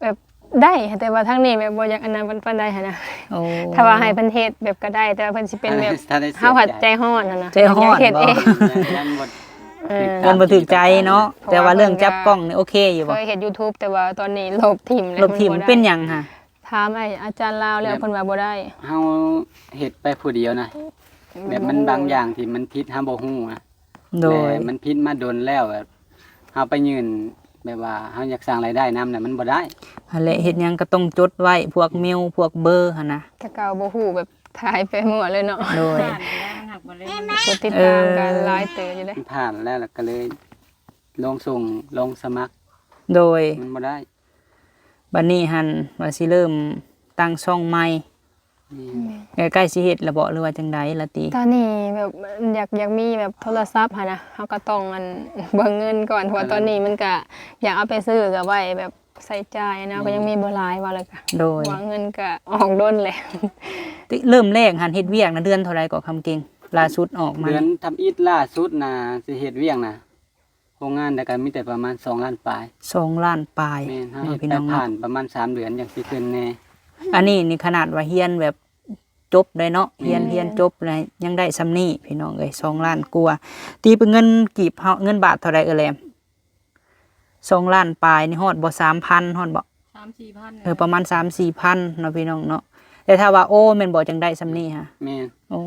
ແບບໄດ້ ແຕ່ວ່າທາງນີ້ແບບບໍ່ຢາກອັນນັ້ນປານໃດຫັ້ນນະ. ໂອ້ ຖ້າວ່າໃຫ້ເພິ່ນເຮັດແບບກໍໄດ້ ແຕ່ວ່າເພິ່ນຊິເປັນແບບ ເຮົາພັດໃຈຮ້ອນຫັ້ນນະ ໃຈຮ້ອນ ຢາກເຮັດເອງ ຍັງບໍ່ ເອີ ຍັງບໍ່ຖືກໃຈເນາະ. ແຕ່ວ່າເລື່ອງຈັບກ້ອງນີ້ໂອເຄຢູ່ບໍ່? ເຄີຍເຮັດຢູທູບ ແຕ່ວ່າຕອນນີ້ລົບຖິ້ມແລ້ວ. ລົບຖິ້ມ ມັນເປັນຫຍັງຫະ? ຖາມໄອ້ອາຈານລາວແລ້ວ ແບບ ເພິ່ນວ່າບໍ່ໄດ້. ເຮົາເຮັດໄປຜູ້ດຽວນະ ແບບມັນບາງຢ່າງທີ່ມັນຜິດເຮົາບໍ່ຮູ້ນະ. ໂດຍ ແລະມັນຜິດມາດົນແລ້ວ ແບບເຮົາໄປຍື່ນ ແບບວ່າເຮົາຢາກສ້າງລາຍໄດ້ນຳນະ ມັນບໍ່ໄດ້. ຫັ້ນແຫຼະ ເຮັດຫຍັງກໍຕ້ອງຈົດໄວ້ ພວກເມວ ພວກເບີຫັ້ນນະ. ແຕ່ເກົ່າບໍ່ຮູ້ ແບບຖ່າຍໄປໝົດເລີຍເນາະ. ໂດຍ ຜູ້ຕິດຕາມກໍຫຼາຍເຕີບຢູ່ເດ້. ເອີ ມັນຜ່ານແລ້ວ ແລ້ວກໍເລີຍລອງສົ່ງ ລອງສະໝັກ. ໂດຍ ມັນບໍ່ໄດ້. ບັດນີ້ຫັ້ນວ່າຊິເລີ່ມຕັ້ງຊ່ອງໃໝ່ ແມ່ນ ໃກ້ໆຊິເຮັດແລ້ວບໍ່ ຫຼືວ່າຈັ່ງໃດລະຕິ? ຕອນນີ້ແບບຢາກ ຢາກມີແບບໂທລະສັບຫັ້ນນະ ເຮົາກໍຕ້ອງອັນເບິ່ງເງິນກ່ອນ ເພາະວ່າຕອນນີ້ມັນກະຢາກເອົາໄປຊື້ ກະໄວ້ແບບໃຊ້ຈ່າຍນະ ອືມ ກໍຍັງມີບໍ່ຫຼາຍ ວ່າແລ້ວກະ ໂດຍ ວ່າເງິນກະອອກດົນແຫຼະ. ຕິ ເລີ່ມແລກຫັ້ນເຮັດວຽກນະ ເດືອນເທົ່າໃດເກາະ ຄຳເກັ່ງ? ລ່າສຸດອອກມາ ເດືອນທຳອິດລ່າສຸດນະ ຊິເຮັດວຽກນະ ໂຮງງານໃດກໍມີແຕ່ປະມານສອງລ້ານປາຍ. ສອງລ້ານປາຍ. ແມ່ນ ເຮົາເຮັດໄປຜ່ານປະມານສາມເດືອນຈັ່ງຊິຂຶ້ນແດ່. ອັນນີ້ນີ້ຂະໜາດວ່າຮຽນແບບຈົບໄດ້ເນາະ ຮຽນ ຮຽນຈົບແລ້ວຍັງໄດ້ສ່ຳນີ້ພີ່ນ້ອງເອີຍ ສອງລ້ານກວ່າ. ຕີເປັນເງິນກີບເຮົາ ເງິນບາດເທົ່າໃດເອີຍແຫຼມ? ສອງລ້ານປາຍນີ້ຮອດບໍ່ ສາມພັນ ຮອດບໍ່? ສາມສີ່ພັນ ເອີ ປະມານສາມສີ່ພັນເນາະ ພີ່ນ້ອງເນາະ. ແຕ່ຖ້າວ່າໂອແມ່ນບໍ່ ຈັ່ງໄດ້ສ່ຳນີ້ຫະ? ແມ່ນ. ໂອ້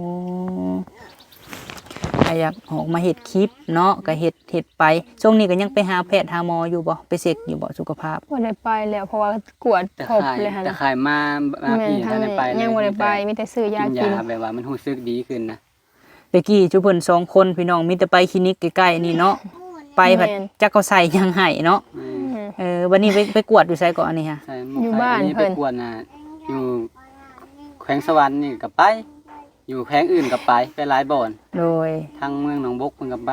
ກໍຢາກອອກມາເຮັດຄລິບເນາະ ກໍເຮັດ ເຮັດໄປ. ຊ່ວງນີ້ກໍຍັງໄປຫາແພດຫາໝໍຢູ່ບໍ່? ໄປເຊັກຢູ່ບໍ່ສຸຂະພາບ? ບໍ່ໄດ້ໄປແລ້ວ ເພາະວ່າກວດພົບແລ້ວຫັ້ນ. ແຕ່ຂ້າຍມາ ມາ ແມ່ນ ພີ້ ທາງນີ້ຍັງບໍ່ໄດ້ໄປ ມີແຕ່ຊື້ຢາກິນ ແບບວ່າມັນຮູ້ສຶກດີຂຶ້ນນະ. ແຕ່ກີ້ຈຸເພິ່ນສອງຄົນພີ່ນ້ອງ ມີແຕ່ໄປຄລີນິກໃກ້ໆນີ້ເນາະ ໄປພັດ ແມ່ນ ຈັກເຂົາໃສ່ຫຍັງໃຫ້ເນາະ. ແມ່ນ. ເອີ ບັດນີ້ໄປ ໄປກວດຢູ່ໃສເກາະ ອັນນີ້ຫະ? ຢູ່ບ້ານເພິ່ນ ໄປກວດນະ ຢູ່ແຂວງສະຫວັນນີ້ກໍໄປ ຢູ່ແຂວງອື່ນກໍໄປ ໄປຫຼາຍບ່ອນ. ໂດຍ ທາງເມືອງໜອງບົກເພິ່ນກໍໄປ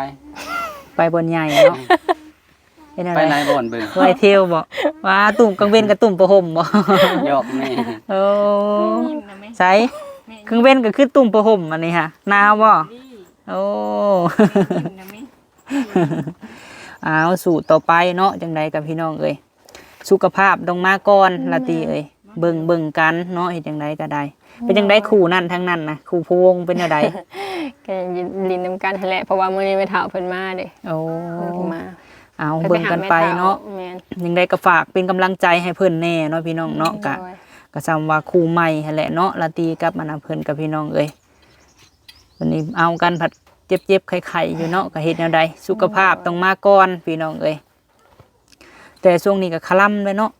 ໄປບ່ອນໃຫຍ່ເນາະ. ເປັນແນວໃດ? ໄປຫຼາຍບ່ອນເບິ່ງ ໄວເທວບໍ່? ວ່າ ຕຸ້ມ ກາງເວັນກໍຕຸ້ມຜ້າຫົ່ມບໍ່? ຢອກແມ່. ໂອ້ ໃສ ກາງເວັນກໍຄືຕຸ້ມຜ້າຫົ່ມອັນນີ້ຫະ ໜາວບໍ່? ໂອ້ ອ້າວ ສູ້ຕໍ່ໄປເນາະ ຈັ່ງໃດກໍພີ່ນ້ອງເອີຍ. ສຸຂະພາບຕ້ອງມາກ່ອນ ລາຕີເອີຍ. ເບິ່ງ ເບິ່ງກັນເນາະ ເຮັດຈັ່ງໃດກໍໄດ້. ເປັນຈັ່ງໃດ ໂດຍ ຄູ່ນັ້ນທາງນັ້ນນະ ຄູ່ພະວົງເປັນແນວໃດ? ກໍຫຼິ້ນນຳກັນຫັ້ນແຫຼະ ເພາະວ່າມື້ນີ້ແມ່ເຖົ້າເພິ່ນມາເດ້. ໂອ້ ເພິ່ນກໍມາ ເອົາ ເບິ່ງກັນໄປເນາະ. ແມ່ນ ຈັ່ງໃດກໍຝາກເປັນກຳລັງໃຈໃຫ້ເພິ່ນແດ່ເນາະ ພີ່ນ້ອງເນາະ. ໂດຍ ກະ ກະສ່ຳວ່າຄູ່ໃໝ່ຫັ້ນແຫຼະເນາະ ລາຕີກັບອັນນະ ເພິ່ນກັບ ພີ່ນ້ອງເອີຍ. ບັດນີ້ເອົາກັນພັດເຈັບໆໄຂ້ໆຢູ່ເນາະ ກະເຮັດແນວໃດ ສຸຂະພາບ ໂດຍ ຕ້ອງມາກ່ອນ ພີ່ນ້ອງເອີຍ. ແຕ່ຊ່ວງນີ້ກໍຄະລຳເລີຍເນາະ.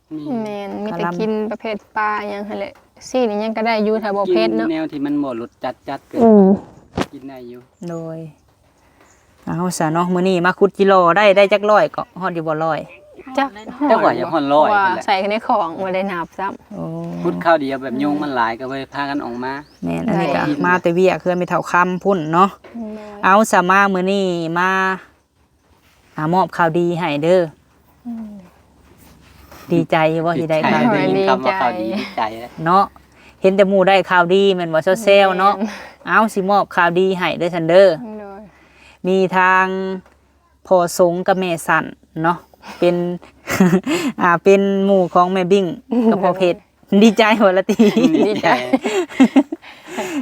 ແມ່ນ ມີແຕ່ກິນປະເພດປາຫຍັງຫັ້ນແຫຼະ ຊີ້ນອີ່ຫຍັງກໍໄດ້ຢູ່ ຖ້າບໍ່ເຜັດເນາະ ກິນແນວທີ່ມັນບໍ່ລົດຈັດໆ ກໍ ອືມ ກິນໄດ້ຢູ່. ໂດຍ ເອົາຊະເນາະ ມື້ນີ້ມາຂຸດຈິຫຼໍ່ໄດ້ ໄດ້ຈັກຮ້ອຍເກາະ ຮອດຢູ່ບໍ່ຮ້ອຍ? ຈັກ ຈັກວ່າຢາກຮອດຮ້ອຍ ເພາະວ່າໃສ່ໃນຂອງບໍ່ໄດ້ນັບຊ້ຳ. ໂອ້ ຂຸດຄາວດຽວແບບຍຸງມັນຫຼາຍ ກໍເລີຍພາກັນອອກມາ. ແມ່ນ ອັນນີ້ກໍ ໄດ້ ມາແຕ່ວຽກເຮືອນແມ່ເຖົ້າຄຳພຸ້ນເນາະ. ໂດຍ ເອົາຊະ ມາມື້ນີ້ມາ ອາ ມອບຂ່າວດີໃຫ້ເດີ. ອືມ ດີໃຈຢູ່ບໍ່ ທີ່ໄດ້ຂ່າວດີ? ດີໃຈ ໄດ້ຍິນຄຳວ່າຂ່າວດີ ດີໃຈເນາະ. ເຫັນແຕ່ໝູ່ໄດ້ຂ່າວດີແມ່ນບໍ່ ແຊວໆເນາະ. ແມ່ນ ເອົາ ຊິມອບຂ່າວດີໃຫ້ເດີຊັ້ນເດີ. ໂດຍ ມີທາງພໍ່ສົງກັບແມ່ສັນເນາະ ເປັນ ອາ ເປັນໝູ່ຂອງແມ່ບິ້ງກັບພໍ່ເພັດ. ດີໃຈບໍ່ລາຕີ? ດີໃຈ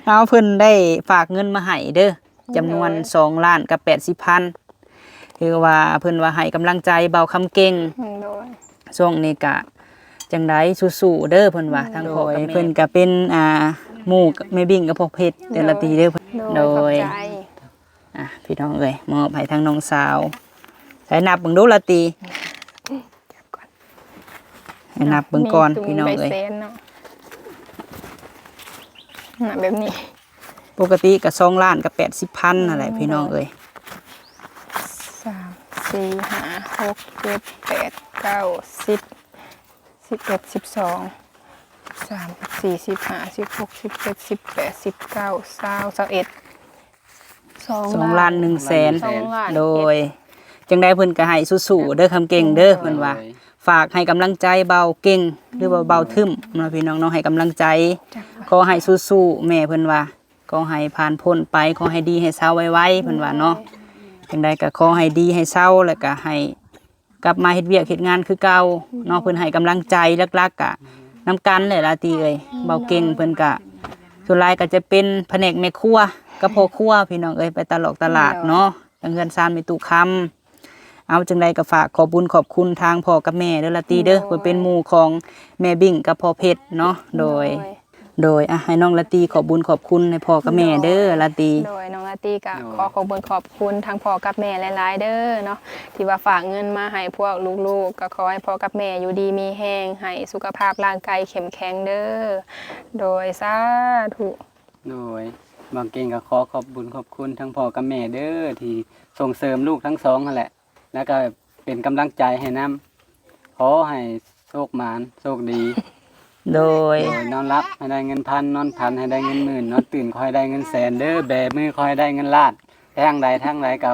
ເອົາ ເພິ່ນໄດ້ຝາກເງິນມາໃຫ້ເດີ ຈຳນວນ ໂດຍ ສອງລ້ານກັບແປດສິບພັນ. ຄືວ່າເພິ່ນວ່າໃຫ້ກຳລັງໃຈບ່າວຄຳເກັ່ງ. ໂດຍ ຊ່ວງນີ້ກະຈັ່ງໃດ ສູ້ໆເດີ ເພິ່ນວ່າ. ໂດຍ ທາງພໍ່ກັບແມ່ ໂດຍ ເພິ່ນກະເປັນ ອ່າ ໝູ່ແມ່ບິ້ງກັບພໍ່ເພັດເດີ ໂດຍ ລາຕີເດີ. ໂດຍ ໂດຍ ຂອບໃຈ. ອ່ະ ພີ່ນ້ອງເອີຍ ມອບໃຫ້ທາງນ້ອງສາວ. ໃຫ້ນັບເບິ່ງດູລາຕີ ໃຫ້ນັບເບິ່ງກ່ອນ ມີ ພີ່ນ້ອງເອີຍ ໃບແສນເນາະ ໜ້າແບບນີ້. ປົກກະຕິກໍສອງລ້ານກັບແປດສິບພັນນັ້ນແຫຼະ ໂດຍ ພີ່ນ້ອງເອີຍ. ສາມ ສີ່ ຫ້າ ຫົກ ເຈັດ ແປດ ເກົ້າ ສິບ ສິບເອັດ ສິບສອງ ສິບສາມ ສິບສີ່ ສິບຫ້າ ສິບຫົກ ສິບເຈັດ ສິບແປດ ສິບເກົ້າ ຊາວ ຊາວເອັດ ສອງ ສອງລ້ານ ລ້ານໜຶ່ງແສນ ສອງລ້ານ ໂດຍ ເອັດ ຈັ່ງໃດເພິ່ນກໍໃຫ້ສູ້ໆເດີ ຄຳເກັ່ງເດີ ໂດຍ ເພິ່ນວ່າ ໂດຍ ຝາກໃຫ້ກຳລັງໃຈບ່າວເກັ່ງ ຫຼືວ່າບ່າວທຶ້ມເນາະ ພີ່ນ້ອງເນາະ ໃຫ້ກຳລັງໃຈ ເຈົ້າ ຂໍໃຫ້ສູ້ໆ ແມ່ເພິ່ນວ່າ ຂໍໃຫ້ຜ່ານພົ້ນໄປ ຂໍໃຫ້ດີໃຫ້ເຊົາໄວໆ ເພິ່ນວ່າເນາະ ໂດຍ ຈັ່ງໃດກໍຂໍໃຫ້ດີໃຫ້ເຊົາ ແລ້ວກໍໃຫ້ ກັບມາເຮັດວຽກເຮັດງານຄືເກົ່າເນາະ ເພິ່ນໃຫ້ກຳລັງໃຈ ຫຼັກໆກະນຳກັນແຫຼະລາຕີເອີຍ. ໂດຍ ເບົາເກັ່ງເພິ່ນກະ ສ່ວນຫຼາຍກໍຈະເປັນພະແນກແມ່ຄົວກັບພໍ່ຄົວ ພີ່ນ້ອງເອີຍ ໄປຕະຫຼອກຕະຫຼາດເນາະ ໂດຍ ທາງເຮືອນຊານແມ່ຕູ້ຄຳ. ເອົາ ຈັ່ງໃດກໍຝາກຂອບບຸນຂອບຄຸນທາງພໍ່ກັບແມ່ເດີລາຕີເດີ ໂດຍ ເພິ່ນເປັນໝູ່ຂອງແມ່ບິ້ງກັບພໍ່ເພັດເນາະ ໂດຍ ໂດຍ ໂດຍ ອ່ະ ໃຫ້ນ້ອງລາຕີຂອບບຸນຂອບຄຸນໃຫ້ພໍ່ກັບແມ່ເດີ ໂດຍ ລາຕີ. ໂດຍ ນ້ອງລາຕີກໍ ໂດຍ ຂໍຂອບບຸນຂອບຄຸນທາງພໍ່ກັບແມ່ຫຼາຍໆເດີເນາະ ທີ່ວ່າຝາກເງິນມາໃຫ້ພວກລູກໆ ກໍຂໍໃຫ້ພໍ່ກັບແມ່ຢູ່ດີມີແຮງ ໃຫ້ສຸຂະພາບຮ່າງກາຍເຂັ້ມແຂງເດີ ໂດຍ ສາທຸ. ໂດຍ ບາງເກັ່ງກໍຂໍຂອບບຸນຂອບຄຸນທາງພໍ່ກັບແມ່ເດີ ທີ່ສົ່ງເສີມລູກທັງສອງຫັ້ນແຫຼະ ແລ້ວກໍເປັນກຳລັງໃຈໃຫ້ນຳ ຂໍໃຫ້ໂຊກໝານໂຊກດີ ໂດຍ ໂດຍ ນອນຫຼັບໃຫ້ໄດ້ເງິນພັນ ນອນຝັນໃຫ້ໄດ້ເງິນໝື່ນ ນອນຕື່ນຂໍໃຫ້ໄດ້ເງິນແສນເດີ ແບມືຂໍໃຫ້ໄດ້ເງິນລ້ານ ໄປທາງໃດທາງໃດກໍ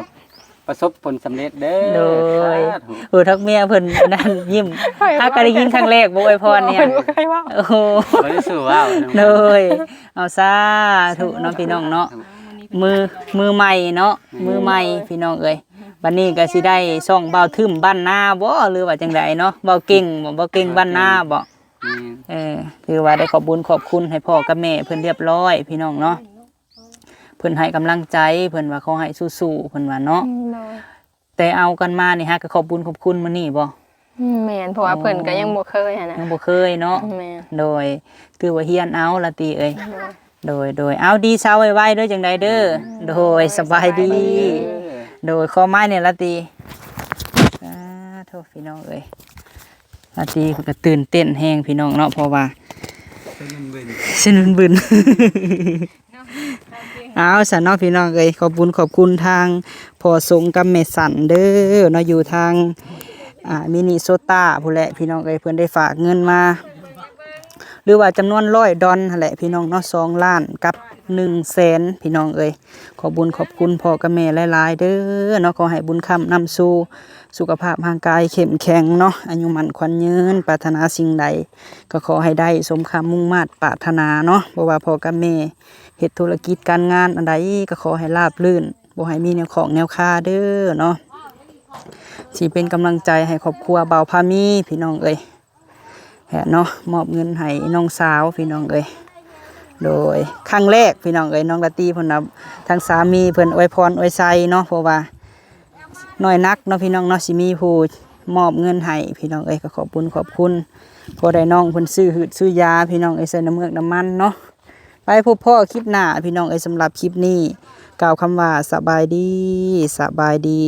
ປະສົບຜົນສຳເລັດເດີ ໂດຍ ສາທຸ. ເອີ ທັງເມຍເພິ່ນນັ້ນຍິ້ມ ຫາກະໄດ້ຍິນຄັ້ງແລກບໍ່ ອວຍພອນນີ້ ເພິ່ນບໍ່ເຄີຍເວົ້າ ໂອ້ໂຫ ບໍ່ໄດ້ສູ່ເວົ້າ ໂດຍ ເອົາ ສາທຸເນາະ ພີ່ນ້ອງເນາະ ມື ມືໃໝ່ເນາະ ແມ່ນ ມືໃໝ່ ພີ່ນ້ອງເອີຍ. ບັດນີ້ກໍຊິໄດ້ຊ່ອງບ່າວທຶ້ມບ້ານນາບໍ່ ຫຼືວ່າຈັ່ງໃດເນາະ ບ່າວເກັ່ງບໍ່ ບ່າວເກັ່ງບ້ານນາບໍ່ ແມ່ນ ເອີ ຖືວ່າໄດ້ຂອບບຸນຂອບຄຸນໃຫ້ພໍ່ກັບແມ່ເພິ່ນຮຽບຮ້ອຍ ພີ່ນ້ອງເນາະ ເພິ່ນໃຫ້ກຳລັງໃຈ ເພິ່ນວ່າຂໍໃຫ້ສູ້ໆ ເພິ່ນວ່າເນາະ ໂດຍ ແຕ່ເອົາກັນມານີ້ຫາກະຂອບບຸນຂອບຄຸນມື້ນີ້ບໍ່? ອືມ ແມ່ນ ເພາະວ່າເພິ່ນກໍຍັງບໍ່ເຄີຍຫັ້ນນະ ຍັງບໍ່ເຄີຍເນາະ ແມ່ນ ໂດຍ ຖືວ່າຮຽນເອົາລະຕິເອີຍ ໂດຍ ໂດຍ ໂດຍ ເອົາ ດີເຊົາໄວໆເດີ ຈັ່ງໃດເດີ ໂດຍ ໂດຍ ສະບາຍດີ ສະບາຍດີ ໂດຍ ຂໍໄມ້ແດ່ລະຕິ ສາທຸ ພີ່ນ້ອງເອີຍ ລະຕິເພິ່ນກໍຕື່ນເຕັ້ນແຮງ ພີ່ນ້ອງເນາະ ເພາະວ່າ ເສັ້ນມັນບຶນ ເສັ້ນມັນບຶນ ເອົາ ຊັ້ນເນາະ ພີ່ນ້ອງເອີຍ ຂອບບຸນຂອບຄຸນທາງພໍ່ສົງກັບແມ່ສັນເດີເນາະ ຢູ່ທາງ ອ່າ ມິນິໂຊຕາພຸ້ນແຫຼະ ພີ່ນ້ອງເອີຍ ເພິ່ນໄດ້ຝາກເງິນມາ ຫຼືວ່າຈຳນວນຮ້ອຍດອນຫັ້ນແຫຼະ ພີ່ນ້ອງເນາະ ສອງລ້ານກັບໜຶ່ງແສນ ພີ່ນ້ອງເອີຍ ຂອບບຸນຂອບຄຸນພໍ່ກັບແມ່ຫຼາຍໆເດີເນາະ ຂໍໃຫ້ບຸນຄ້ຳນຳສູ່ ສຸຂະພາບຮ່າງກາຍເຂັ້ມແຂງເນາະ ອາຍຸໝັ້ນຂວັນຍືນ ປາດຖະໜາສິ່ງໃດ ກໍຂໍໃຫ້ໄດ້ສົມຄຳມຸ່ງມາດປາດຖະໜາເນາະ ບໍ່ວ່າພໍ່ກັບແມ່ເຮັດທຸລະກິດການງານອັນໃດ ກໍຂໍໃຫ້ລາບລື່ນ ບໍ່ໃຫ້ມີແນວຂອງແນວຄາເດີເນາະ ຊິເປັນກຳລັງໃຈໃຫ້ຄອບຄົວບ່າວພາມີ ພີ່ນ້ອງເອີຍ ແຫຼະເນາະ ມອບເງິນໃຫ້ນ້ອງສາວພີ່ນ້ອງເອີຍ. ໂດຍ ຄັ້ງແລກພີ່ນ້ອງເອີຍ ນ້ອງລາຕີເພິ່ນວ່າ ທາງສາມີເພິ່ນອວຍພອນອວຍໄຊເນາະ ເພາະວ່ານ້ອຍໜັກເນາະພີ່ນ້ອງເນາະ ຊິມີຜູ້ມອບເງິນໃຫ້ພີ່ນ້ອງເອີຍ. ກໍຂອບບຸນຂອບຄຸນ ພໍໄດ້ນ້ອງເພິ່ນຊື້ຫືດຊື້ຢາພີ່ນ້ອງເອີຍ ໃສ່ນ້ຳເມືອກນ້ຳມັນເນາະ. ໄປພົບພໍ້ຄລິບໜ້າພີ່ນ້ອງເອີຍ. ສຳລັບຄລິບນີ້ ກ່າວຄຳວ່າສະບາຍດີ ສະບາຍດີ.